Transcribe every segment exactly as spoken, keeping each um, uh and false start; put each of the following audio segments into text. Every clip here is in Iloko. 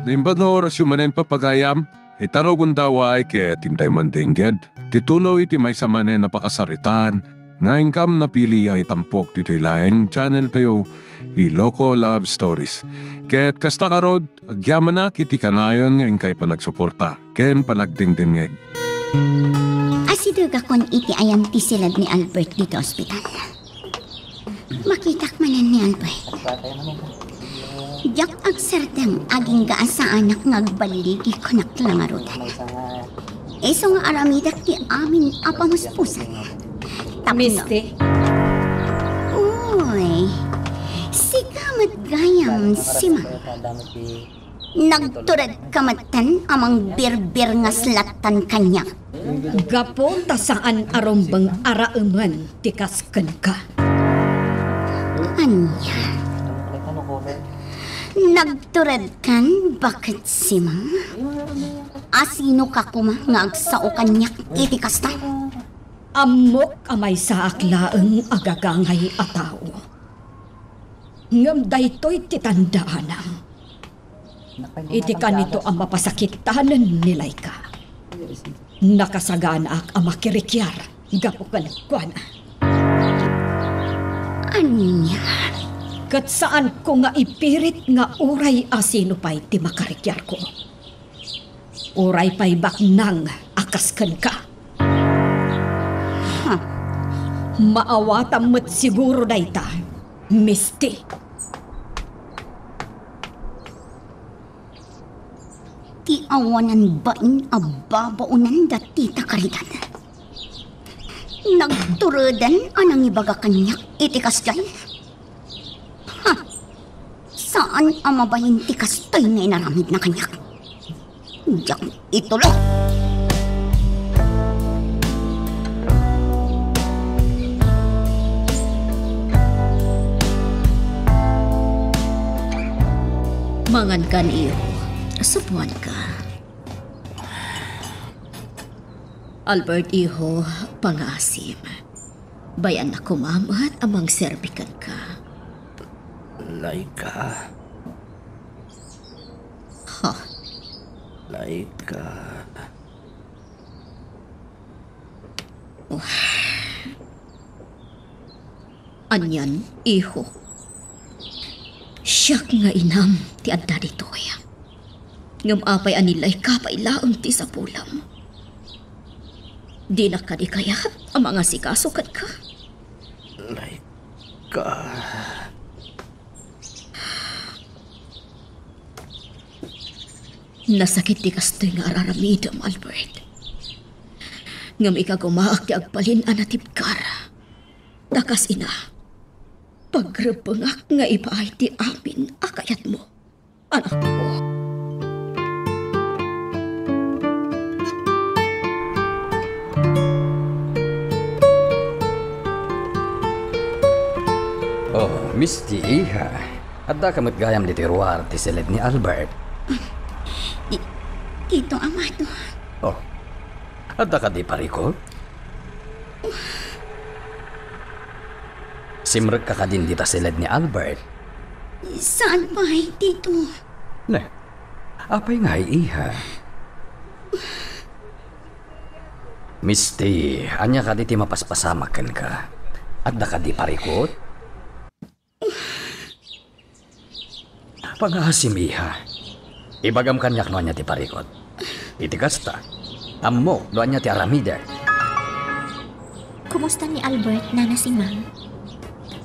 Naimbag nga orasyo manen, papagayam, ita rugonda a waay ket intay mandengngeg ti tuloy ti maysa manen a pakasaritaan nga inkam napili a itampok ditoy laeng channel tayo, Iloko Love Stories. Ket kasta ngarud, agyamanak iti kanayon nga inkay panagsuporta ken panagdengdengngeg. Asidegakon iti ayan ti siled ni Albert ditoy ospital. Makitak manen ni Albert. Diak agsardeng agingga a saanak nga agbaligi, kunak la ngaruden. Isu nga aramidak ti amin a pamuspusan. Tapno Misty? Uy, sika met gayam, Simang. Nagturedka metten a mangbirbir nga slatan kaniak. Gapu ta saan a rumbeng a raemen ti kas kenka. Ania? Nagturedkan baket, Simang? Asinoka koma nga agsao kaniak iti kasta? Ammok a maysaak laeng a gagangay a tao. Ngem daytoy ti tandaanam. Iti kanito a mapasakitanen ni Laika, nakasaganaak a makirikiar gapu kenkuana. Ania? Ket saanko nga ipirit nga uray asino pay ti makarikiarko. Uray pay baknang a kas kenka. Ha? Maawatam met siguro dayta, Misty. Ti awanan bain a babaonan dati ta Caridad. Nagtureden a nangibaga kaniak iti kasjay. Ha! Saan a mabalin ti kastoy nga inaramidna kaniak. Diak itulo. Mangankan, iho. Supuanka. Albert, iho, pangaasim. Bayannak koma met a mangserbi kenka. Laika. Ha? Laika. Anian, iho? Siak nga inam ti adda ditoy. Ngem apay a ni Laika pay laeng ti sapulam? Dinak kadi kayat a mangasikaso kenka? Laika. Nasakit ti kastoy nga ar-aramidem, Albert. Ngem ikagumaak ti agbalin a natibkar. Ta kas ina, pagrebbengak nga ibaay ti amin a kayatmo, anakko. Oh, Misty, iha. Addaka met gayam ditoy ruar ti siled ni Albert. Ti-, Tito Amado. Oh, addaka di parikut? Simrekka kadin dita siled ni Albert? Saan pay, Tito? Ne, apay ngay, iha? Misty, ania kadi ti mapaspasamak kenka? Adda kadi parikut? Pangaasim, iha. Ibagam kaniak no ania ti parikut. Iti kasta, ammok no ania ti aramidek. Kumusta ni Albert, Nana Simang?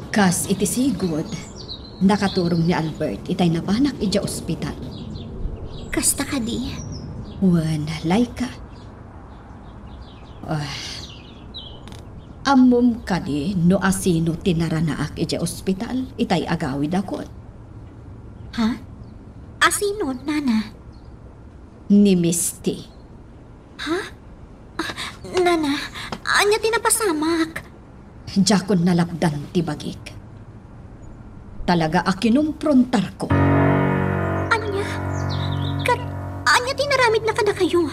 Kas iti sigud, nakaturong ni Albert itay napanak idiay ospital. Kasta kadi? Wen, Laika. Ah, ammom kadi no asino ti naranaak idiay ospital itay agawidakon? Ha? Asino, Nana? Ni Misty. Ha? Ah, Nana, ania ti napasamak? Diakon nalapdan ti bagik. Talaga a kinumprontarko. Ania? Ket ania ti naramidna kadakayo?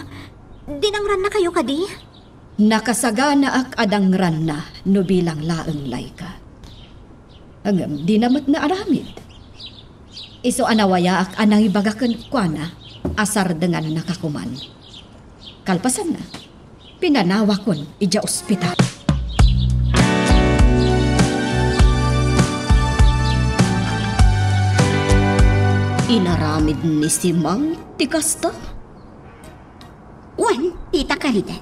Dinangrannakayo kadi? Nakasaganaak a dangranna no bilang laeng, Laika. Ngem dina met naaramid. Isu a nawayaak a nangibaga kenkuana Asardengannaka koman. Kalpasanna, pinanawakon idiay ospital. Inaramid ni Simang ti kasta? Wen, Tita Caridad.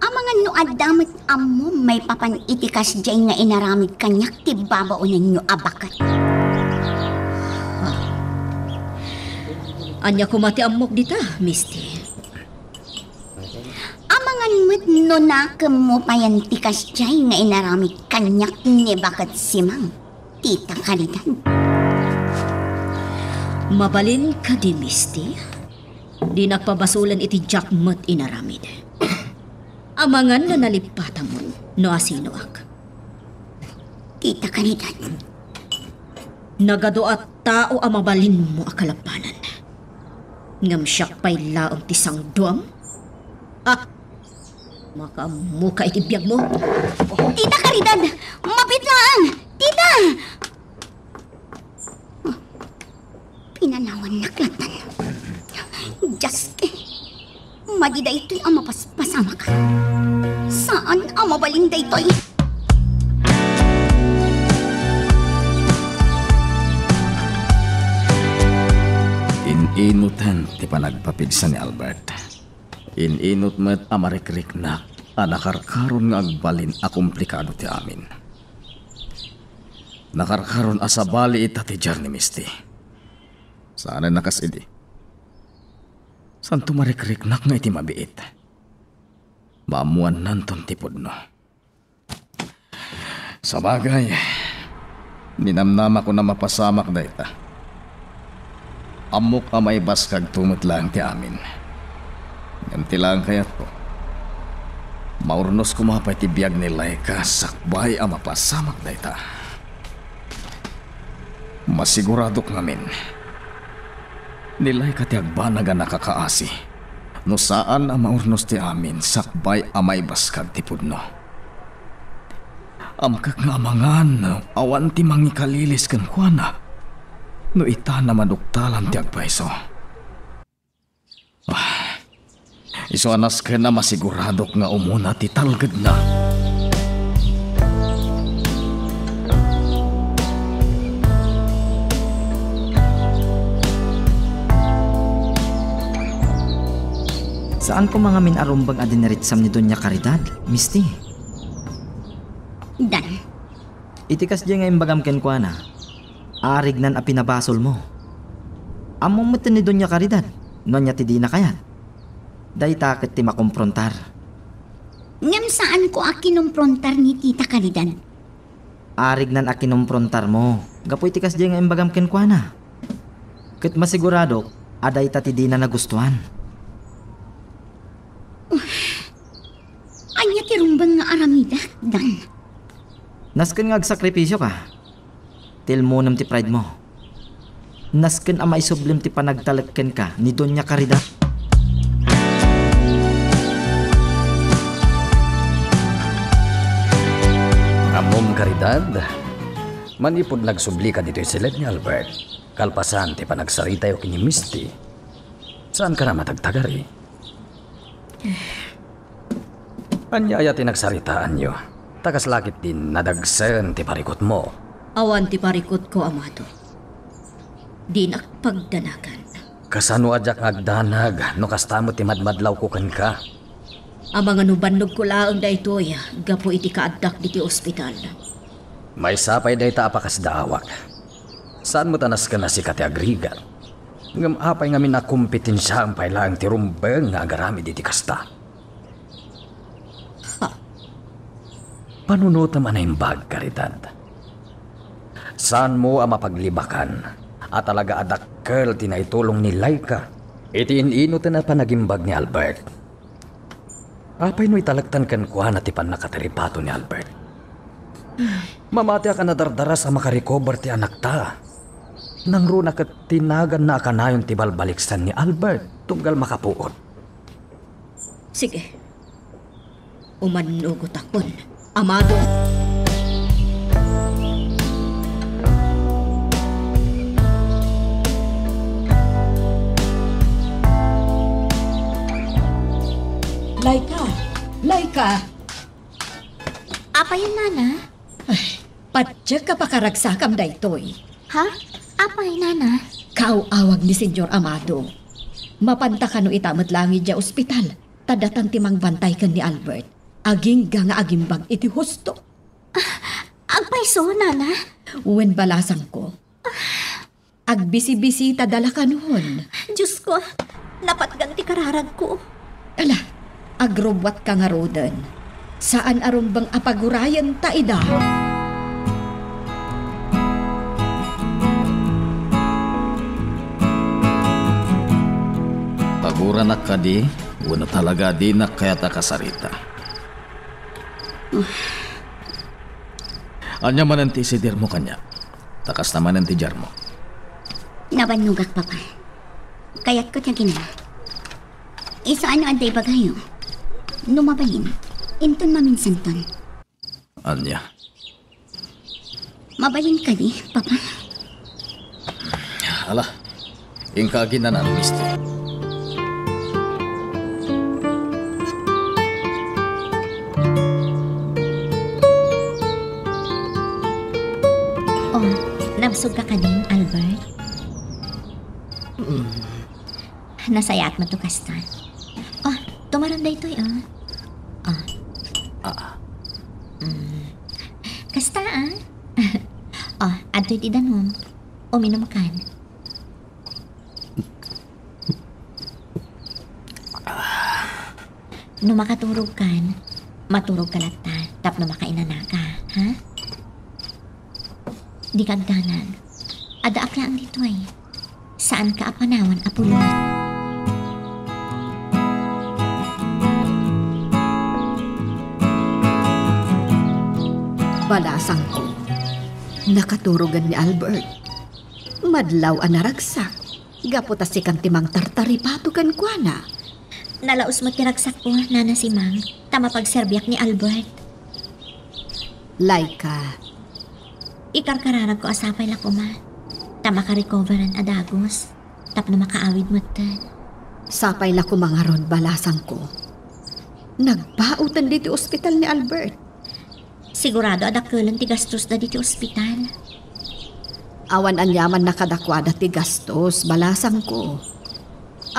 Amangan no adda met ammom maipapan iti kasdiay nga inaramid kaniak ti babaonenyo a baket. Ania koma ti ammok dita, Misty? Amangan met no nakemmo payen ti kasdiay nga inaramid kaniak ni baket Simang, Tita Caridad. Mabalin kadi, Misty? Dinak pabasolen iti diak met inaramid. Amangan no nalippatamon no asinoak. Tita Caridad. Nagadu a tao a mabalinmo a kalapanan. Ngem siak pay laeng ti sangduam? Ah! Makaammoka iti biagmo. Tita Caridad! Mabiit laeng! Tita! Pinanawannak lattan. Dios, eh. Madi daytoy a mapaspasamak. Saan a mabalin daytoy. In-inuten ti panagpapigsa ni Albert. In-inut met a marikriknak a nakarkaron nga agbalin a komplikado ti amin. Nakarkaron a sabali ita ti diar ni Misty. Saanen a kas idi. Santo marikriknak nga iti mabiit. Maammuannanton ti pudno. Sabagay, ninamnamakon a mapasamak dayta. Ammok a maibaskagto met laeng ti amin. Ngem ti laeng kayatko, maurnos koma pay ti biag ni Laika sakbay a mapasamak dayta. Masiguradok ngamin, ni Laika ti agbanag a nakakaasi no saan a maurnos ti amin sakbay a maibaskag ti pudno. Amkek nga amangan no awan ti mangikalilis kenkuana no ita namaduktalan ti agpayso. Ah, isu a nasken a masiguradok nga umuna ti talgedna. Saan koma ngamin a rumbeng a diniritsam ni Doña Caridad, Misty? Dan. Iti kasdiay nga imbagam kenkuana, arignan a pinabasolmo. Ammom met ni Doña Caridad no ania ti dina kayat. Dayta ket ti makomprontar. Ngem saanko a kinomprontar ni Tita Caridad. Arignan a kinomprontarmo gapu iti kasdiay nga imbagam kenkuana. Ket masiguradok a dayta ti dina nagustuan. Ania ti rumbeng nga aramidak, Dan? Nasken nga agsakripisioka. Tilmonem ti pride mo. Nasken a maisublim ti panagtalek kenka ni Doña Caridad. Ammom, Caridad, manipud nagsublika ditoy siled ni Albert, kalpasan ti panagsaritayo ken ni Misty, saanka a matagtagari? Ania aya ti nagsaritaanyo? Ta kasla ketdin nadagsen ti parikutmo. Awan ti parikutko, amado. Dinak pagdanagan. Kasano a diak nga agdanag no kasta met ti madmadlawko kenka? Amangan no bannogko laeng daytoy gapu iti kaaddak ditoy ospital. Maysa pay dayta a pakasdaawak. Saan met a nasken a sika ti agrigat. Ngem apay ngamin a kompetensiaem pay laeng ti rumbeng nga agaramid iti kasta? Ha? Panunotem a naimbag, Caridad. Saanmo a mapaglibakan a talaga a dakkel ti naitulong ni Laika iti in-inuten a panagimbag ni Albert. Apay no italektan kenkuana ti pannakataripato ni Albert? Mamatiak a nadardaras a makarecover ti anakta. Nangruna ket ti naganna a kanayon ti balbaliksan ni Albert tunggal makapuot. Sige. Umannugotakon, amado. Ah. Apay, Nana? Ay, patiek a pakaragsakam daytoy. Ha? Apay, Nana? Kaaw-awag ni Señor Amado. Mapanta kano ita met laeng idiay ospital, ta datan ti mangbantay ken ni Albert. Agingga nga agimbag iti husto. Ah, agpayso, Nana? Wen, balasangko. Agbisibisitada la kanon. Diosko, napatgan ti kararagko. Ala, agrubbuatka ngaruden. Saan a rumbeng a pagurayenta ida. Paguranak kadi, wenno talaga dinak kayat a kasarita? Ania manen ti isidirmo kaniak? Ta kasta manen ti diarmo. Nabannogak, Papa. Kayatko ti aginana. Isu a no adda ibagayo. No mabalin, inton maminsanton. Ania? Mabalin kadi, Papa? Ala, inka aginana, mister. Oh, nabsogka kadin, Albert? Mm. Nasayaat met to kasta. Oh, tumaron daytoy, oh. Oh. Ah. Mm. Kasta, ah. Oh, adtoy ti danum. Uminumkan. No makaturogkan, maturogka latta tapno makainanaka, ha? Dika agdanag. Addaak laeng ditoy. Saanka a panawan a pulong. Balasangko, nakaturogen ni Albert. Madlaw a naragsak, gapu ta sikan ti mangtartaripato kenkuana. Nalaus met ti ragsakko, Nana Simang, ta mapagserbiak ni Albert. Laika. Ikarkararagko a sapay la koma, ta makarecoveran a dagus, tapno makaawid metten. Sapay la koma ngarud, balasangko. Nagpauten ditoy ospital ni Albert. Sigurado a dakkelen ti gastosda ditoy ospital. Awan aniaman a kadakuada ti gastos, balasangko.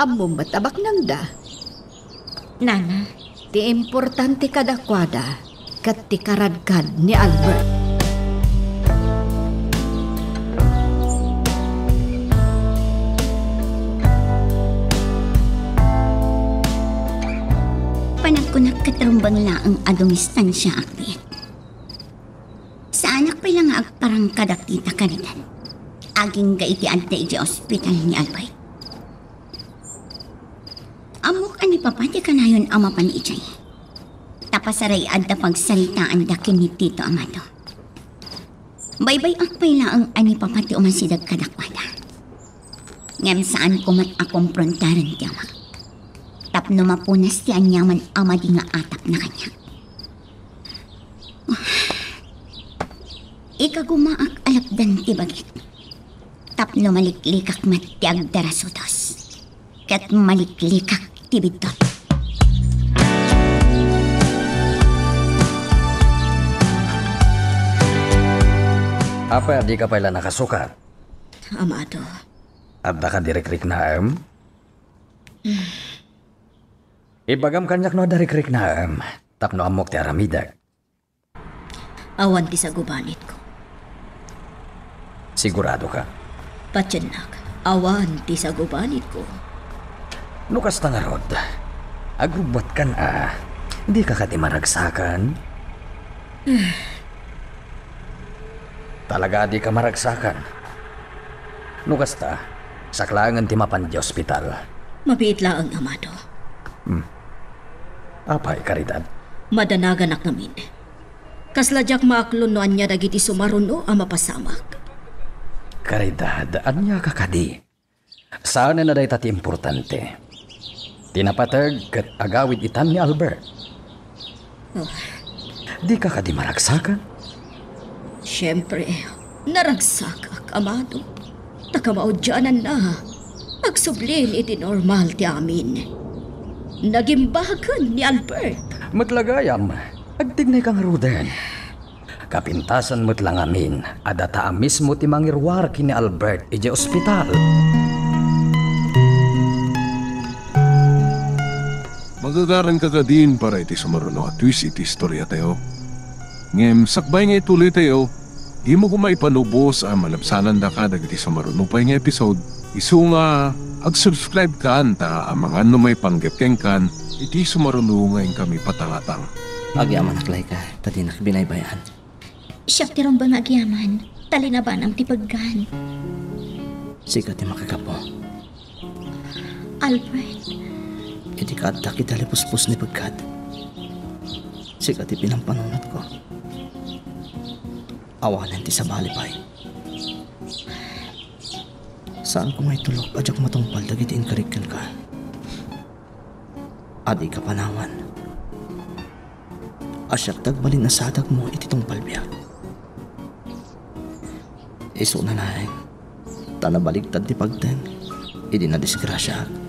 Ammom met a baknangda. Nana. Ti importante kadakuada ket ti karadkad ni Albert. Panagkunak ket rumbeng laeng a dumistansiaak diay. Saanak pay la nga agparang kadagita, Caridad. Agingga iti adda idiay ospital ni Albert. Ammok a ni Papa ti kanayon a mapan idiay. Ta pasaray adda pagsaritaanda ken ni Tito Amado. Baybay-ak pay laeng a ni Papa ti umasideg kadakuada. Ngem saanko met a komprontaran ti amak. Tapno mapunas ti aniaman a madi nga atapna kaniak. Ikagumaak a lapdan ti bagik. Tapno maliklikak met ti agdarasudos. Ket maliklikak ti biddut. Apay a dika pay la nakasukat? Amado. Adda kadi rikriknaem? Ibagam kaniak no adda rikriknaem, tapno ammok ti aramidek. Awan ti sagubanitko. Sigurado ka? Patiennak, awan ti sagubanitko. No kasta ngarud, agrubbuatkan a, dika kadi maragsakan? Talaga a dika maragsakan? No kasta, siak laengen ti mapan idiay ospital. Mabiit laeng, Amado. Hmm. Apay, Caridad? Madanaganak ngamin. Kasla diak maaklon no ania dagiti sumaruno a mapasamak. Caridad, ania ka kadi? Saanen a dayta ti importante. Ti napateg ket agawid itan ni Albert. Oh. Dika kadi maragsakan? Siempre, naragsakak, Amado. Ta kamaudiananna, agsublin iti normal ti amin. Nagimbagen ni Albert. Met la gayam, agtignayka ngaruden. Kapintasan met la ngamin a data a mismo ti mangiruar ken ni Albert idiay ospital. Magagaranka kadin para iti sumaruno a twist iti istoriatayo. Ngem sakbay nga ituloytayo, dimo koma ipalubos a malabsanandaka dagiti sumaruno pay nga episode, isu nga ag-subscribe kan ta amangan no maipanggep kenkan iti sumaruno nga inkami patangatang. Agyamanak, Laika, ta dinak binaybay-an. Siak ti rumbeng nga agyaman, ta linabanam ti peggan. Sika ti makagapu. Albert. Idi kaaddak iti alipuspos ni pegkat, sika ti pinampanunotko. Awanen ti sabali pay. Saanko nga itulok a diak matungpal dagiti inkarik kenka. A dika panawan. A siak ti agbalin a sadakmo iti tungpal biag. Isuna laeng, ta nabaligtad ti pagteng idi nadisgrasiaak.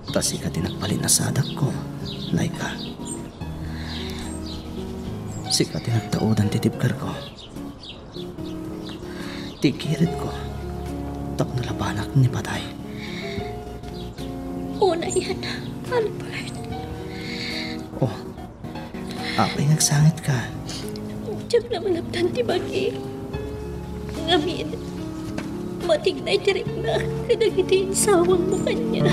Ta sika ti nagbalin a sadakko, Laika. Sika ti nagtaudan ti tibkerko. Ti kiridko, tapno labanak ni patay. Unayen, Albert. Oh, apay nga agsangitka? Diak la malapdan ti bagi. Ngamin, matignay ti riknak kadagiti insawangmo kaniak.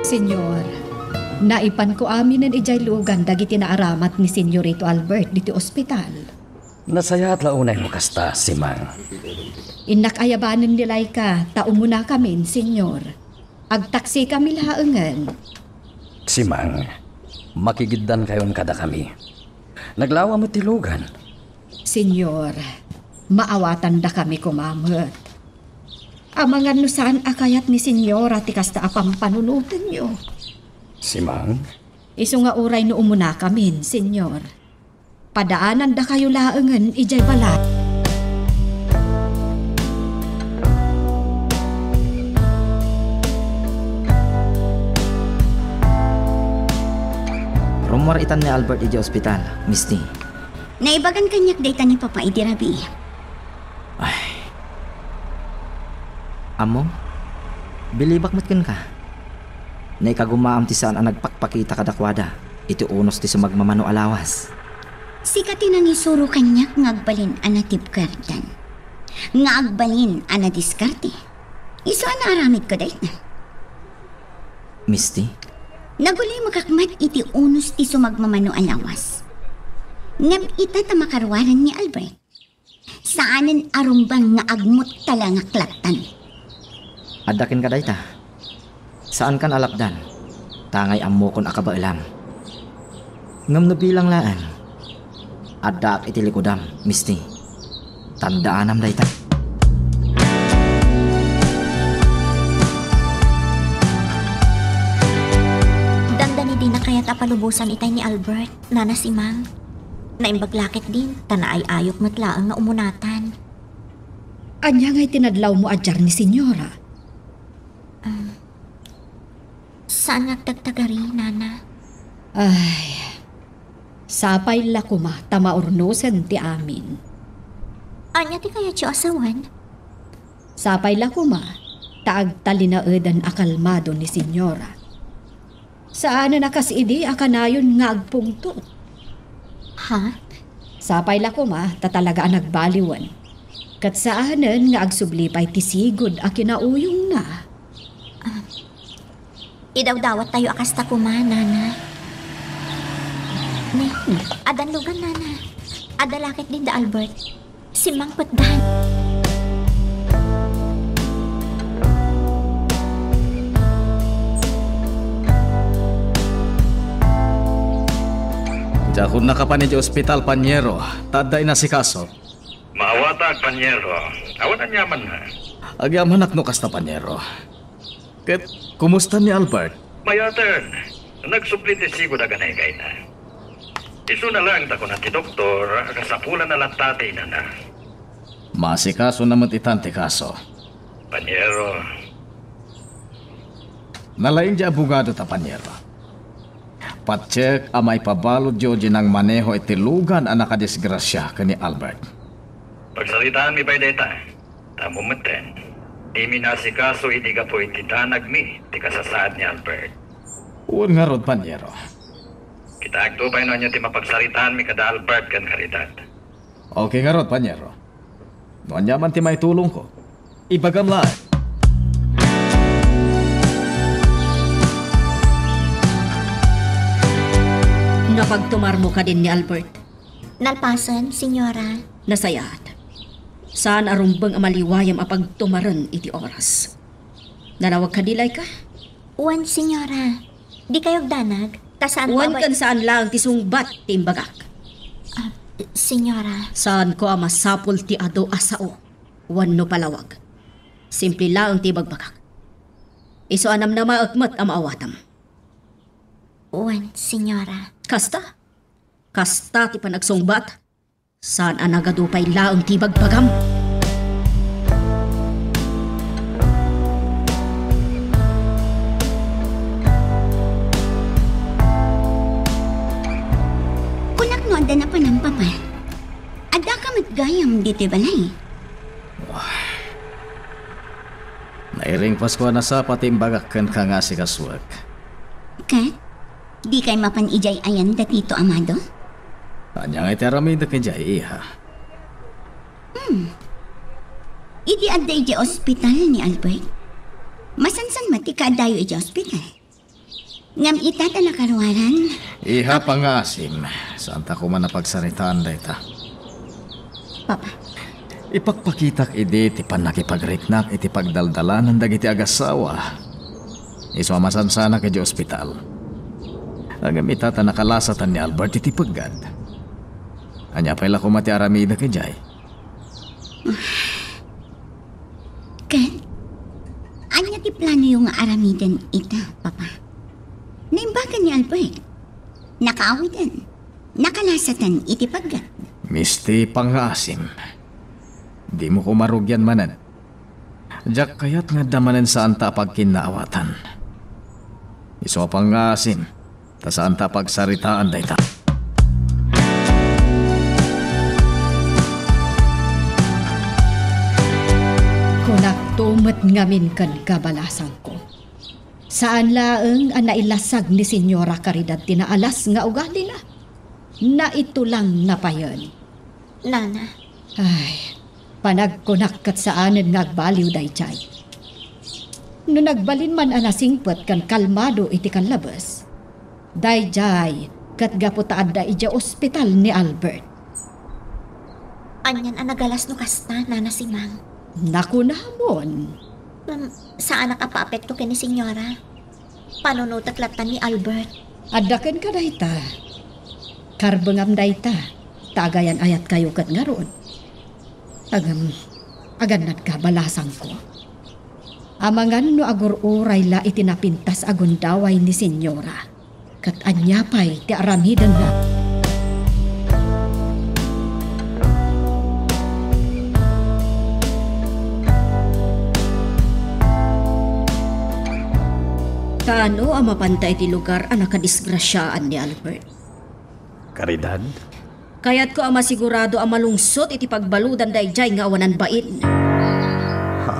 Señor, naipanko aminen idiay lugan dagiti naaramat ni Señorito Albert ditoy ospital. Nasayaat la unay no kasta, Simang. Innak ayabanen ni Laika, ta umunakamin, Señor. Agtaksikami laengen. Simang, makigiddankayon kadakami. Naglawa met ti lugan. Señor, maawatandakami koma met. Amangan no saan a kayat ni Señora ti kasta a pampanunotenyo. Simang? Isu nga uray no umunakamin, Señor. Padaanandakayo laengen idiay balay. Rummuar itan ni Albert idiay ospital, Misty. Naibagan kaniak dayta ni Papa idi rabii. Ay. Ammom, bilibak met kenka. Naikagumaam ti saan a nagpakpakita kadakuada iti unos ti sumagmamano a lawas. Sika ti nangisuro kaniak nga agbalin a natibkerdan, nga agbalin a nadiskarte. Isu a naaramidko dayta. Misty? Nagulimekak met iti unos ti sumagmamano a lawas. Ngem ita ta makaruaren ni Albert, saanen a rumbeng nga agmuttala nga klattan. Adda kenka dayta. Saankan a lapdan, tangay ammokon a kabaelam. Ngem no bilang laeng, addaak iti likudam, Misty. Tandaanam dayta. Dandani dina kayat a palubosan itay ni Albert, Nana Simang. Naimbag la ketdin, ta naay-ayok met laeng nga umunatan. Ania ngay ti nadlawmo a diar ni Señora? Ah, saan nga agtagtagari, Nana? Ay, sapay la koma ta maurnosen ti amin. Ania ti kayatyo a sawen? Sapay la koma ta agtalinaeden a kalmado ni Señora. Saanen a kas idi a kanayon nga agpungtot. Ha? Sapay la koma ta talaga a nagbaliwen. Ket saanen nga agsubli pay ti sigud a kinauyongna. Ah, idawdawattayo a kasta koma, Nana. Ne, addan lugan, Nana. Adda la ketdin da Albert. Simmangpetdan. Diakon nakapan idiay ospital, Panyero, ta adda inasikaso. Maawatak, Panyero. Awan aniamanna. Agyamanak no kasta, Panyero. Ket, kumusta ni Albert? Mayaten. Nagsubli ti sigud a ganaykayna. Isuna laeng ta kuna ti doktor a kasapulanna latta ti inana. Maasikasona met itan ti kaso. Paniero. Nalaing ti abogado ta, Paniero. Patiek a maipabaludyo ti nangmaneho iti lugan a nakadisgrasia ken ni Albert. Pagsaritaanmi pay dayta. Ammom metten, dimi naasikaso idi gapu iti danagmi ti kasasaad ni Albert. Wen ngarud, Paniero. Kitaekto pay no ania ti mapagsaritaanmi kada Albert ken Caridad. Okay ngarud, Paniero. No ania man ti maitulongko, ibagam laeng. Napagtumarmo kadin ni Albert? Nalpasen, Senyora. Nasayaat. Saan a rumbeng a maliwayam a pagtumaren iti oras. Nalawag kadi, Laika? Wen, Senyora. Dikayo agdanag, ta saan Wen ken saan laeng ti sungbat ti imbagak. Ah, Senyora. Saanko a masapul ti adu a sao wenno palawag. Simple laeng ti ibagbagak. Isu a namnamaek met a maawatam. Wen, Senyora. Kasta? Kasta ti panagsungbat? Saan a nagadu pay laeng ti ibagbagam? Kunak no adda napanan, Papa. Addaka met gayam ditoy balay. Nairing Pasko a nasapa ti imbagak kenka nga asikasuek. Ket, dikay mapan idiay ayan da Tito Amado? Ania ngay ti aramidek idiay, iha? Hmm. Idi adda idiay ospital ni Albert, masansan met ti kaaddayo idiay ospital. Ngem ita ta nakaruaran. Iha, pangngaasim, saanta koma a pagsaritaan dayta. Papa. Ipakpakitak idi ti pannakipagriknak iti pagdaldalanan dagiti agassawa. Isu a masansanak idiay ospital. Ngem ita ta nakalasatan ni Albert iti peggad. Ania pay la koma ti aramidek idiay? Ket, ania ti planoyo nga aramiden ita, Papa? Naimbagan ni Albert. Nakaawiden. Nakalasatan iti peggad. Misti, pangngaasim. Dimo koma rugian manen. Diak kayat nga adda manen saanta a pagkinnaawatan. Isu a pangngaasim, ta saanta a pagsaritaan dayta. Kunakto met ngamin kenka, balasangko. Saan laeng a nailasag ni Senyora Caridad ti naalas nga ugalina. Naitulangna payen. Nana. Ay, panagkunak ket saanen nga agbaliw daydiay. No nagbalin man a nasingpet ken kalmado iti kallabes, daydiay ket gapu ta adda idiay ospital ni Albert. Anian a nagalas no kasta, Nana Simang? Nakunamon. Ngem, saanak a paapekto ken ni Senyora. Panunotek latta ni Albert. Adda kenka dayta. Karbengam dayta, ta agayan-ayatkayo ket ngarud. Ngem, agannadka, balasangko. Amangan no agur-uray la iti napintas a gundaway ni Senyora. Ket ania pay ti aramidenna? Kaano a mapanta iti lugar a nakadisgrasiaan ni Albert? Caridad? Kayatko a masigurado a malungsot iti pagbaludan daydiay nga awanan bain. Ha?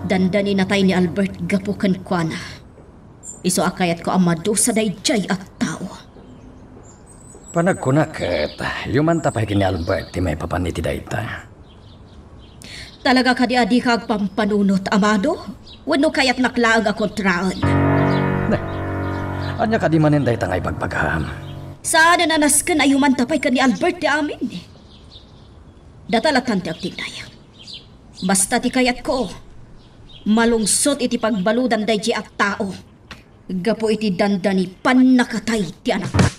Dandani natay ni Albert gapu kenkuana. Isu a kayatko a madusa daydiay a tao. Panagkunak ket, yumanta pay ken ni Albert ti maipapan iti dayta. Talaga kadi a dika agpampanunot, Amado? Wenno kayatnak laeng a kontraen? Ne, ania kadi manen dayta nga ibagbagam? Saanen a nasken a yumanta pay ken ni Albert ti amin. Data latan ti agtinnay. Basta ti kayatko, malungsot iti pagbaludan daydiay a tao gapu iti dandani pannakatay ti anakna.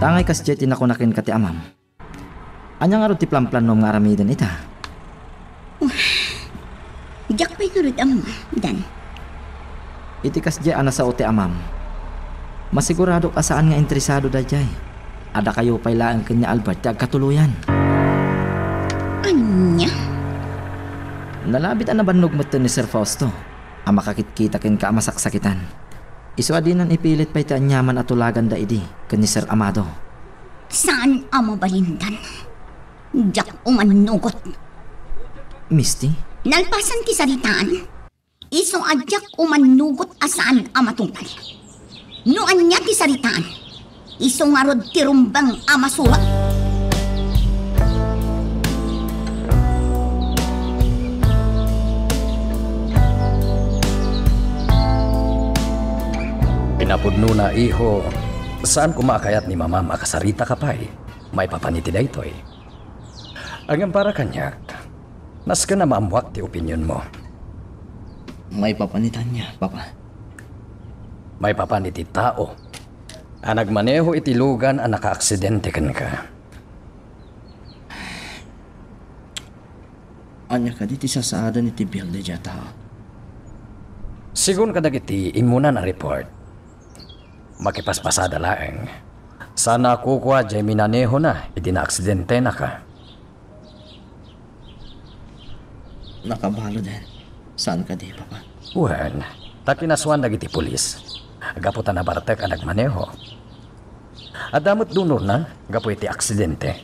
Tangay kasdiay ti nakuna kenka ti amam. Ania ngarud ti planplanom nga aramiden ita? Diak pay ngarud ammo, Dan. Iti kasdiay a nasao ti amam, masiguradok a saan nga interesado daydiay. Adda kayo pay laeng ken ni Albert ti agkatuloyan. Ania? Nalabit a nabannog metten ni Sir Fausto a makakitkita kenka a masaksakitan. Isu a dinan ipilit pay ti aniaman a tulaganda idi ken ni Sir Amado. Saan a mabalindan? Diak umannugot. Misty? Nalpasan ti saritaan, isu a diak umannugot a saan a matungpal. No ania ti saritaan, isu ngarud ti rumbeng a masurot. Pinapudnona, iho, saan koma a kayat ni mamam a kasaritaka pay maipapan iti daytoy. Ngem para kaniak, nasken a maammoak ti opinionmo. Maipapan iti ania, Papa? Maipapan iti tao a nagmaneho iti lugan a nakaaksidente kenka. Ania kadi ti sasaaden iti biag daydiay a tao? Segun kadagiti immunan a report, makipaspasada laeng. Saan a kukua diay minanehona idi naaksidentenaka. Nakabaluden. Saan kadi, Papa? Wen, ta kinasuan dagiti pulis gapu ta nabartek a nagmaneho. Adda met donorna gapu iti aksidente.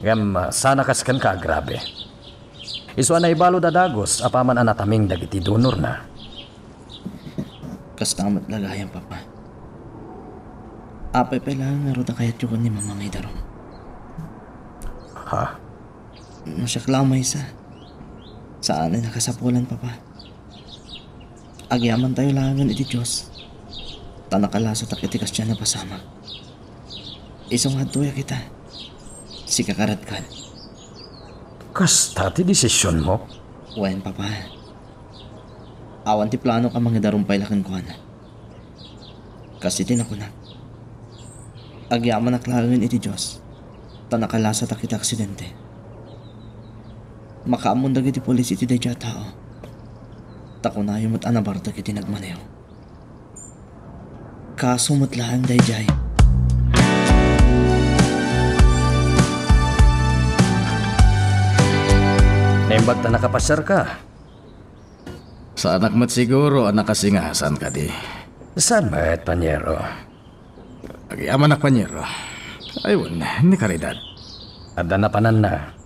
Ngem, ah, saan a kas kenka a grabe. Isu a naibalud a dagus apaman a nataming dagiti donorna. Kasta met la gayam, Papa. Apay pay laeng ngarud a kayatyo ken ni Mama nga idarum? Ha? No siak la a maysa, saan a nakasapulan, Papa. Agyamantayo laengen iti Dios, ta nakalasatak iti kasdiay a napasamak. Isu nga adtoyak ita, sika kadi. Kasta ti desisionmo? Wen, Papa. Awan ti planok a mangidarum pay la kenkuana. Kas iti nakunak, agyamanak laengen iti Dios, ta nakalasatak iti aksidente. Makaammon dagiti pulis iti daydiay a tao, ta kunayo met a nabartek iti nagmaneho. Kaso met laeng daydiay. Naimbag ta nakapasiarka. Saanak met siguro a nakasinga, saan kadi? Saan met, Paniero? Agyamanak, Paniero. Ay, wen, ni Caridad. Adda napananna.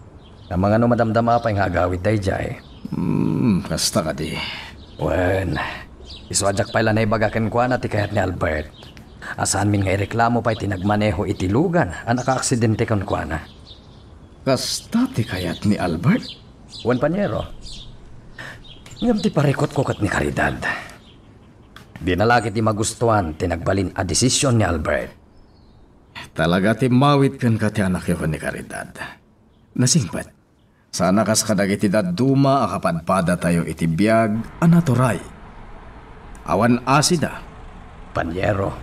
Amangan no madamdama pay nga agawid daydiay. Hmm, kasta kadi. Wen, isu a diak pay la naibaga kenkuana ti kayat ni Albert. A saanmin nga ireklamo pay ti nagmaneho iti lugan a nakaaksidente kenkuana. Kasta ti kayat ni Albert? Wen, Paniero. Ngem ti parikutko ket ni Caridad, dina la ketdi magustuan ti nagbalin a desision ni Albert. Talaga ti mawid kenka ti anakyo ken ni Caridad. Nasingpet. Saan a kas kadagiti dadduma a kapadpadatayo iti biag a naturay. Awan asida. Paniero.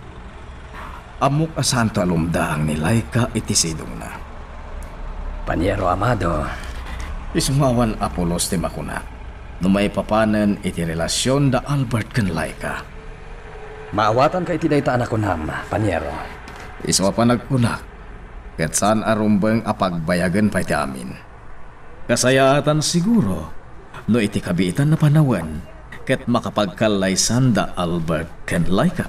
Ammok a saanto a lumdaang ni Laika iti sidongna. Paniero Amado. Isu nga awan a pulos ti makunak no maipapanen iti relasion da Albert ken Laika. Maawatanka iti dayta a nakunam, Paniero. Isu a panagkunak, ket saan a rumbeng a pagbayagen pay ti amin. Kasayaatan siguro no iti kabiitan a panawen ket makapagkallaysan da Albert ken Laika.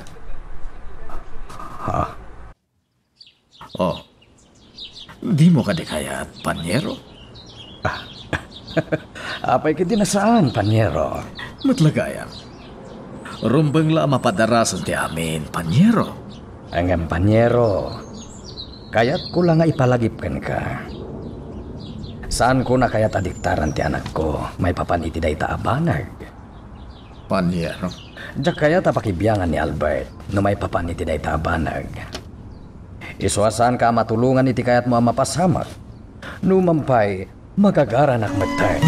Ha? Oh. Dimo kadi kayat, Paniero? Apay ketdi a saan, Paniero? Met la gayam. Rumbeng la a mapadarasen ti amin, Paniero. Ngem, Paniero, kayatko la nga ipalagip kenka. Saanko a kayat a diktaran ti anakko maipapan iti dayta a banag. Paniero. Diak kayat a pakibiangan ni Albert no maipapan iti dayta a banag. Isu a saanka a matulongan iti kayatmo a mapasamak. Numan pay, magagaranak metten.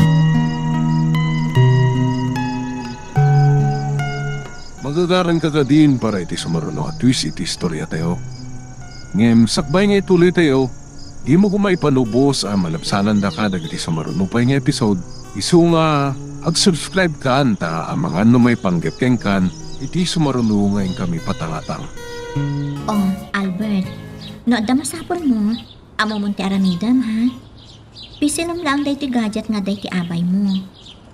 Magagaranka kadin para iti sumaruno a twist iti istoriatayo. Ngem sakbay nga ituloytayo, dimo koma ipanubos a malabsanandaka dagiti sumaruno pay nga episode Isu nga, ag-subscribe kan ta amangan no maipanggep kenkan iti sumaruno nga inkami patangatang. Oh, Albert, no adda masapulmo, ammomon ti aramidem, ha? Pisilem laeng daytoy gadget nga adda iti abaymo.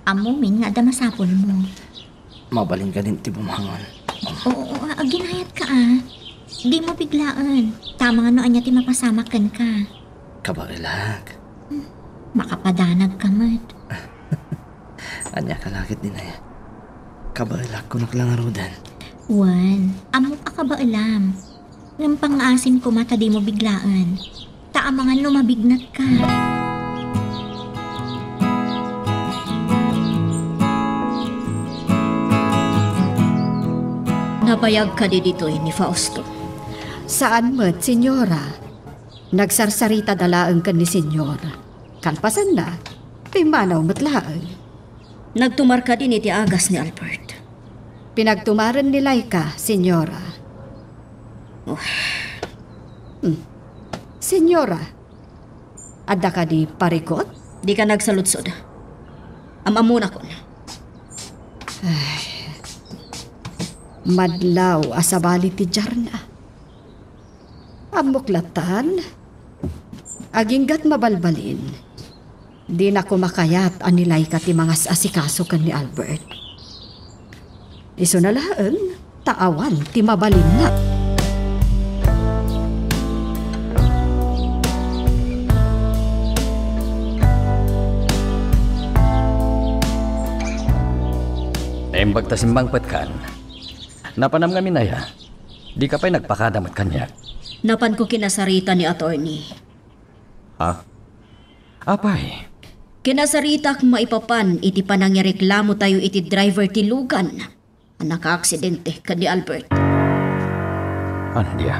Ammomin nga adda masapulmo. Mabalin kadin ti bumangon. Oo, oo, ah, aginayatka, ah. Dimo biglaen. Ta amangan no ania ti mapasamak kenka. Kabaelak. Hmm, makapadanagka met. Ania ka la ket, Dinay? Kabaelak, kunok la ngaruden. Wen, ammok a kabaelam. Ngem pangngaasim koma ta dimo biglaen. Ta amangan no mabignatka. Nabayag kadi ditoy ni Fausto? Saan met, Senyora. Nagsarsaritada laeng ken ni Senyor. Kalpasanna, pimmanaw met laeng. Nagtumar kadi iti agas ni Albert? Pinagtumaren ni Laika, Senyora. Oh. Hmm. Senyora, adda kadi parikut? Dika nagsaludsod. Am-ammonakon. Ay. Madlaw a sabali ti diarna. Ammok latan. Aginggat mabalbalin. Dinak koma kayat a ni Laika ti mangas-asikaso ken ni Albert. Isuna laeng ta awan ti mabalinna. Naimbag ta simmangpetkan. Napanam ngamin aya? Dika pay nagpakada met kaniak? Napanko kinasarita ni attorney. Ha? Apay? Kinasaritak maipapan iti panangireklamotayo iti driver ti lugan a nakaaksidente ken ni Albert. Ania?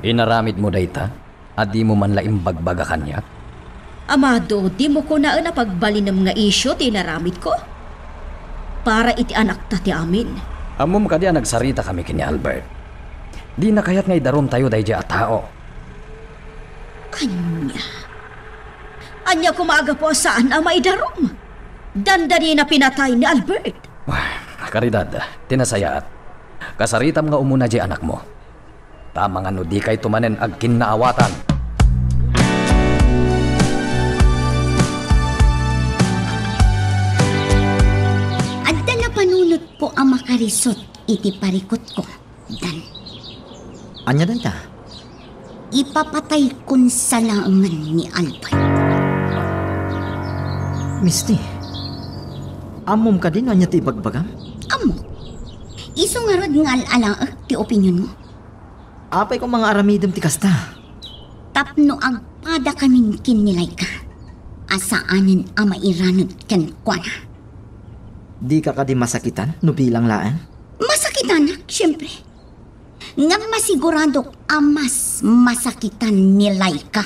Inaramidmo dayta a dimo man la imbagbaga kaniak? Amado, dimo kunaen a pagbalinem nga isyu ti inaramidko? Para iti anakta ti amin. Ammom kadi a nagsaritakami ken ni Albert? Dina kayat nga idarumtayo daydiay a tao. Ania? Ania koma a gapu a saan a maidarum? Dandanina pinatay ni Albert. Ah, Caridad, ti nasayaat, kasaritam nga umuna diay anakmo. Ta amangan no dikayto manen agkinnaawatan. Adda napanunotko a makarisut iti parikutko. Dan. Ania dayta? Ipapataykon sa laengen ni Albert. Misti, ammom kadi no ania ti ibagbagam? Ammok. Isu ngarud nga al-alaek ti opinionmo. Apay koma nga aramidem ti kasta? Tapno agpadakamin ken ni Laika a saanen a mairanud kenkuana. Dika kadi masakitan no bilang laeng? Masakitanak, siempre. Ngem masiguradok a mas masakitan ni Laika.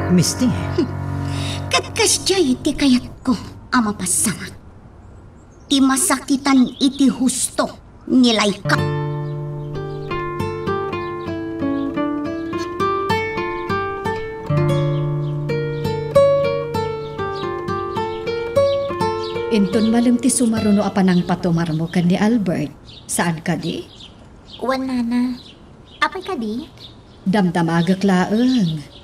Misti. Hmm. Ket kasdiay ti kayatko a mapasamak. Ti masakitan iti husto ni Laika. Inton malem ti sumaruno a panangpatumarmo ken ni Albert, saan kadi? Wen, Nana. Apay kadi? Damdamagek laeng.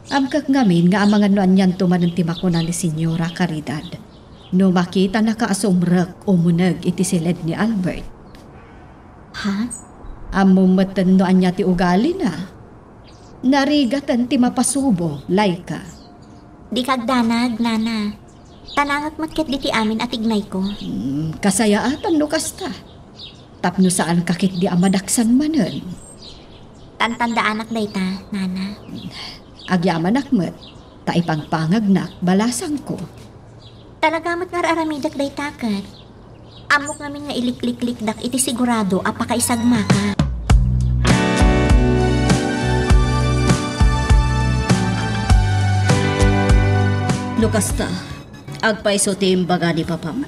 Amkek ngamin nga amangan no anianto manen ti makuna ni Senyora Caridad no makitanaka a sumrek umuneg iti siled ni Albert. Ha? Ammom metten no ania ti ugalina. Narigaten ti mapasubo, Laika. Dika agdanag, Nana. Tanangek met ketdi ti amin a tignayko. Hmm, kasayaatan no kasta. Tapno saanka ketdi a madaksan manen. Tantandaanak dayta, Nana. Agyamanak met, ta ipangpangagnak, balasangko. Talaga met nga ar-aramidek dayta ket. Ammok ngamin nga ilikliklikdak iti sigurado a pakaisagmaka. No kasta, agpayso ti imbaga ni papam?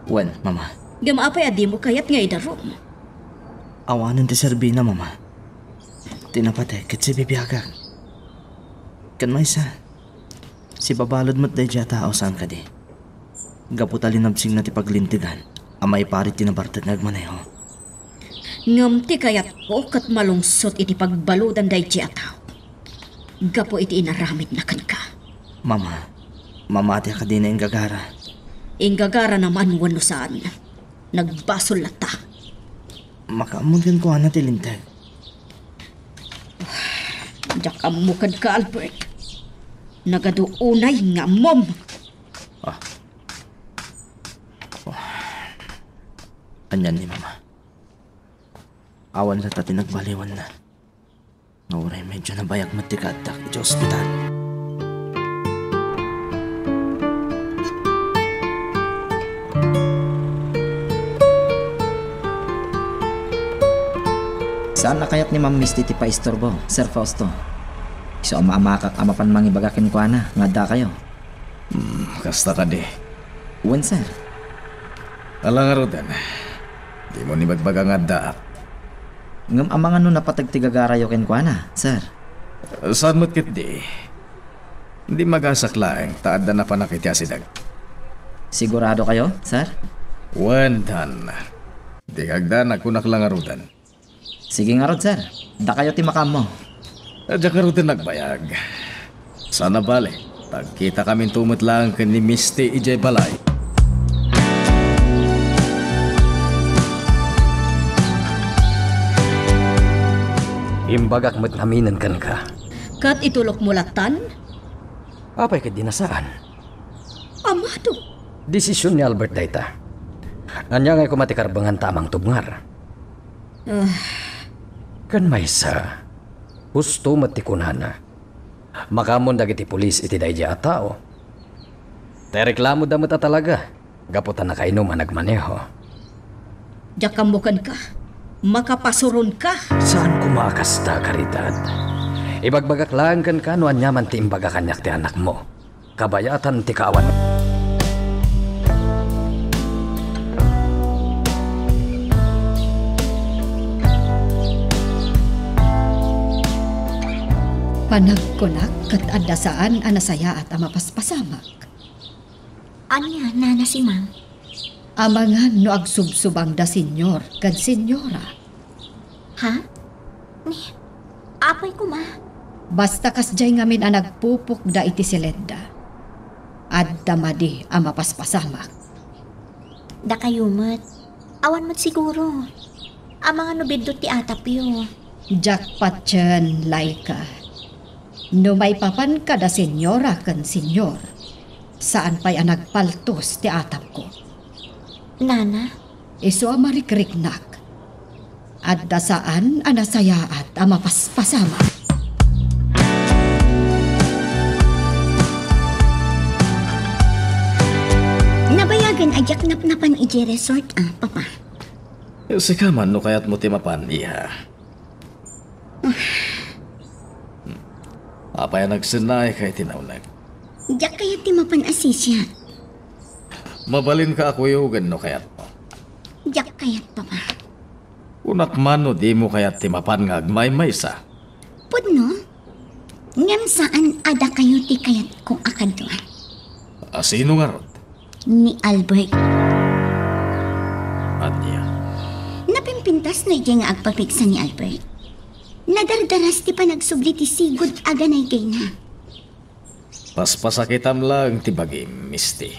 Wen, Mama. Ngem apay a dimo kayat nga idarum? Awanen ti serbina, Mama. Ti napateg ket sibibiagak. Ken maysa, Sibabalud met daydiay a tao, saan kadi? Gapu ta linabsingna ti paglintegan a maiparit ti nabartek nga agmaneho. Ngem ti kayatko ket malungsot iti pagbaludan daydiay a tao gapu iti inaramidna kenka. Mama, mamati a kadina inggagara. Inggagarana man wenno saan, nagbasol latta. Makaammon kenkuana ti linteg. Diak ammo kenka, Albert. Nagadu unay nga ammom. Ah. Oh. Anian ni Mama? Awan latta ti nagbaliwanna. Nga uray medyo nabayag met ti kaaddak iti ospital. Saan a kayat ni Ma'am Misty ti paisturbo, Sir Fausto. Isu a maamakak a mapan mangibaga kenkuana nga addakayo. Hmm, kasta kadi. Wen, sir. Ala ngaruden, dimo ni bagbaga nga addaak. Ngem amangan no napateg ti gagarayo kenkuana, sir? Saan met ketdi? Di magasak laeng ta adda napanak iti asideg. Sigurado kayo, sir? Wen, Dan. Di kagdan, agkunak la ngaruden. Sige ngarud, sir. Dakayo ti makaammo. Diak ngaruden nagbayag. Saan a bale, tagkitakaminto met laeng ken ni Misty idiay balay. Imbagak met ngaminen kenka. Ket itulokmo lattan? Apay ket di nasaan? Amado. Desisyon ni Albert dayta. Ania ngay koma ti karbenganta a mangtubngar? Ah. Ken maysa, husto met ti kunana. Makaammon dagiti pulis iti daydiay a tao. Ta ireklamoda met a talaga, gapu ta nakainom a nagmaneho. Diak ammo kenka. Makapasuronka. Saan koma a kasta, Caridad. Ibagbagak laeng kenka no ania man ti imbaga kaniak ti anakmo. Kabayatan ti kaawan. Panagkunak ket adda saan a nasayaat a mapaspasamak. Ania, Nana Simang? Amangan no agsubsubangda Senyor ken Senyora. Ha? Ni, apay koma? Basta kasdiay ngamin a nagpupokda iti siledda, adda madi a mapaspasamak. Dakayo met. Awan met siguro. Amangan no biddut ti atapyo. Diak patien, Laika. No maipapan kada senyora ken senyor, saan pay a nagpaltos ti atapko. Nana? Isu a marikriknak. Adda saan a nasayaat a mapaspasamak. Nabayagen a diak napnapan idiay resort, a, Papa. Sika man no kayatmo ti mapan, iha. Apay a nagsennaayka iti nauneg? Diak kayat ti mapan a sisiak. Mabalinka a kuyogen no kayatmo. Diak kayat, Papa. Kunak man no dimo kayat ti mapan nga agmaymaysa. Pudno? Ngem saan a dakayo ti kayatko a kadua. A sino ngarud? Ni Albert. Ania? Napimpintas no idiay nga agpapigsa ni Albert. Nadardaras ti panagsubli ti sigud a ganaygayna. Paspasakitam laeng ti bagim, Misty.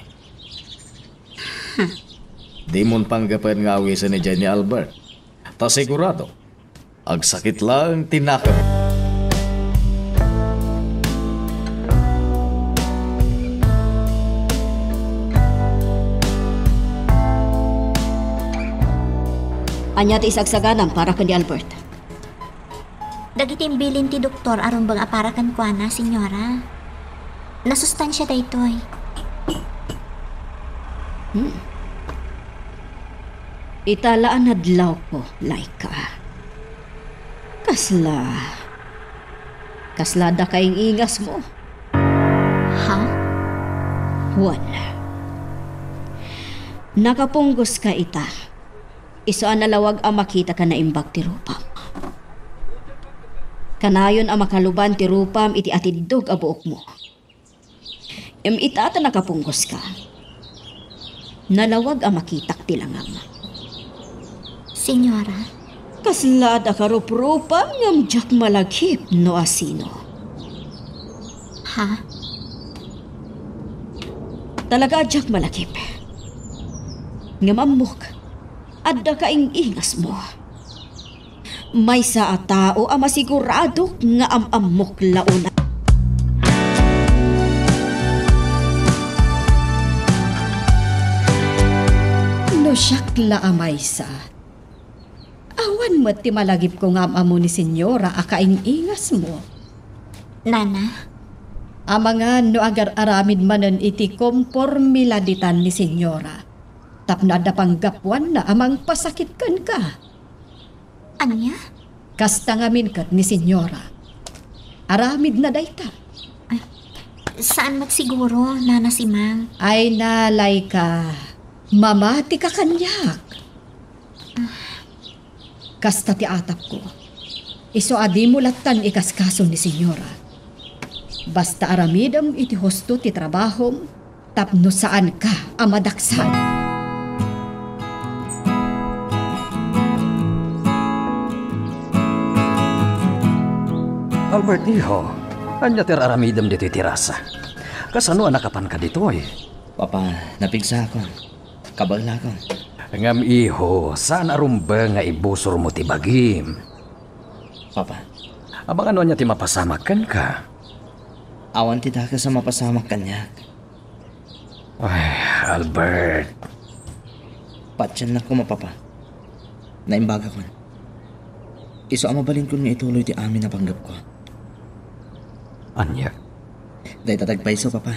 Dimon panggapen nga awisen idiay ni Albert. Ta sigurado, agsakit laeng ti nakem. Ania ti isagsaganam para ken ni Albert? Dagiti imbilin ti doktor a rumbeng a para kenkuana, Senyora. Nasustansia daytoy. Hmm. Ita la a nadlawko, Laika. Kasla, kasla dakaing ingasmo. Ha? Wen. Nakapunggoska ita. Isu a nalawag a makitaka naimbag ti rupam. Kanayon a makaluban ti rupam iti atiddog a buokmo. Ngem ita ta nakapungkoska, nalawag a makitak ti langam. Senyora? Kasla adda karuprupam ngem diak malagip no asino. Ha? Talaga a diak malagip. Ngem ammok, adda kaing-ingasmo. Maysa a tao a masiguradok nga am-ammok la una. No siak la a maysa, awan met ti malagipko nga am-ammo ni Senyora a kaing-ingasmo. Nana? Amangan no agar-aramid manen iti kompormiladitan ni Senyora, tapno adda panggapuanna a mangpasakit kenka. Ania? Kasta ngamin ket ni Senyora. Aramidna dayta. Ay, saan met siguro, Nana Simang. Ay, nalay ka. Mamati ka kaniak. Kasta ti atapko. Isu a dimo lattan ikaskaso ni Senyora. Basta aramidem iti husto ti trabahom, tapno saanka a madaksan. Albert, iho, ania ti ar-aramidem ditoy terasa? Kasano a nakapanka ditoy? Papa, napigsaakon. Kabaelakon. Ngem, iho, saan a rumbeng nga ibusormo ti bagim. Papa. Amangan no ania ti mapasamak kenka. Awan ti dakes a mapasamak kaniak. Ay, Albert. Patiennak koma, Papa. Naimbagakon. Isu a mabalinkon nga ituloy ti amin a panggepko. Ania? Dayta ti agpayso, Papa.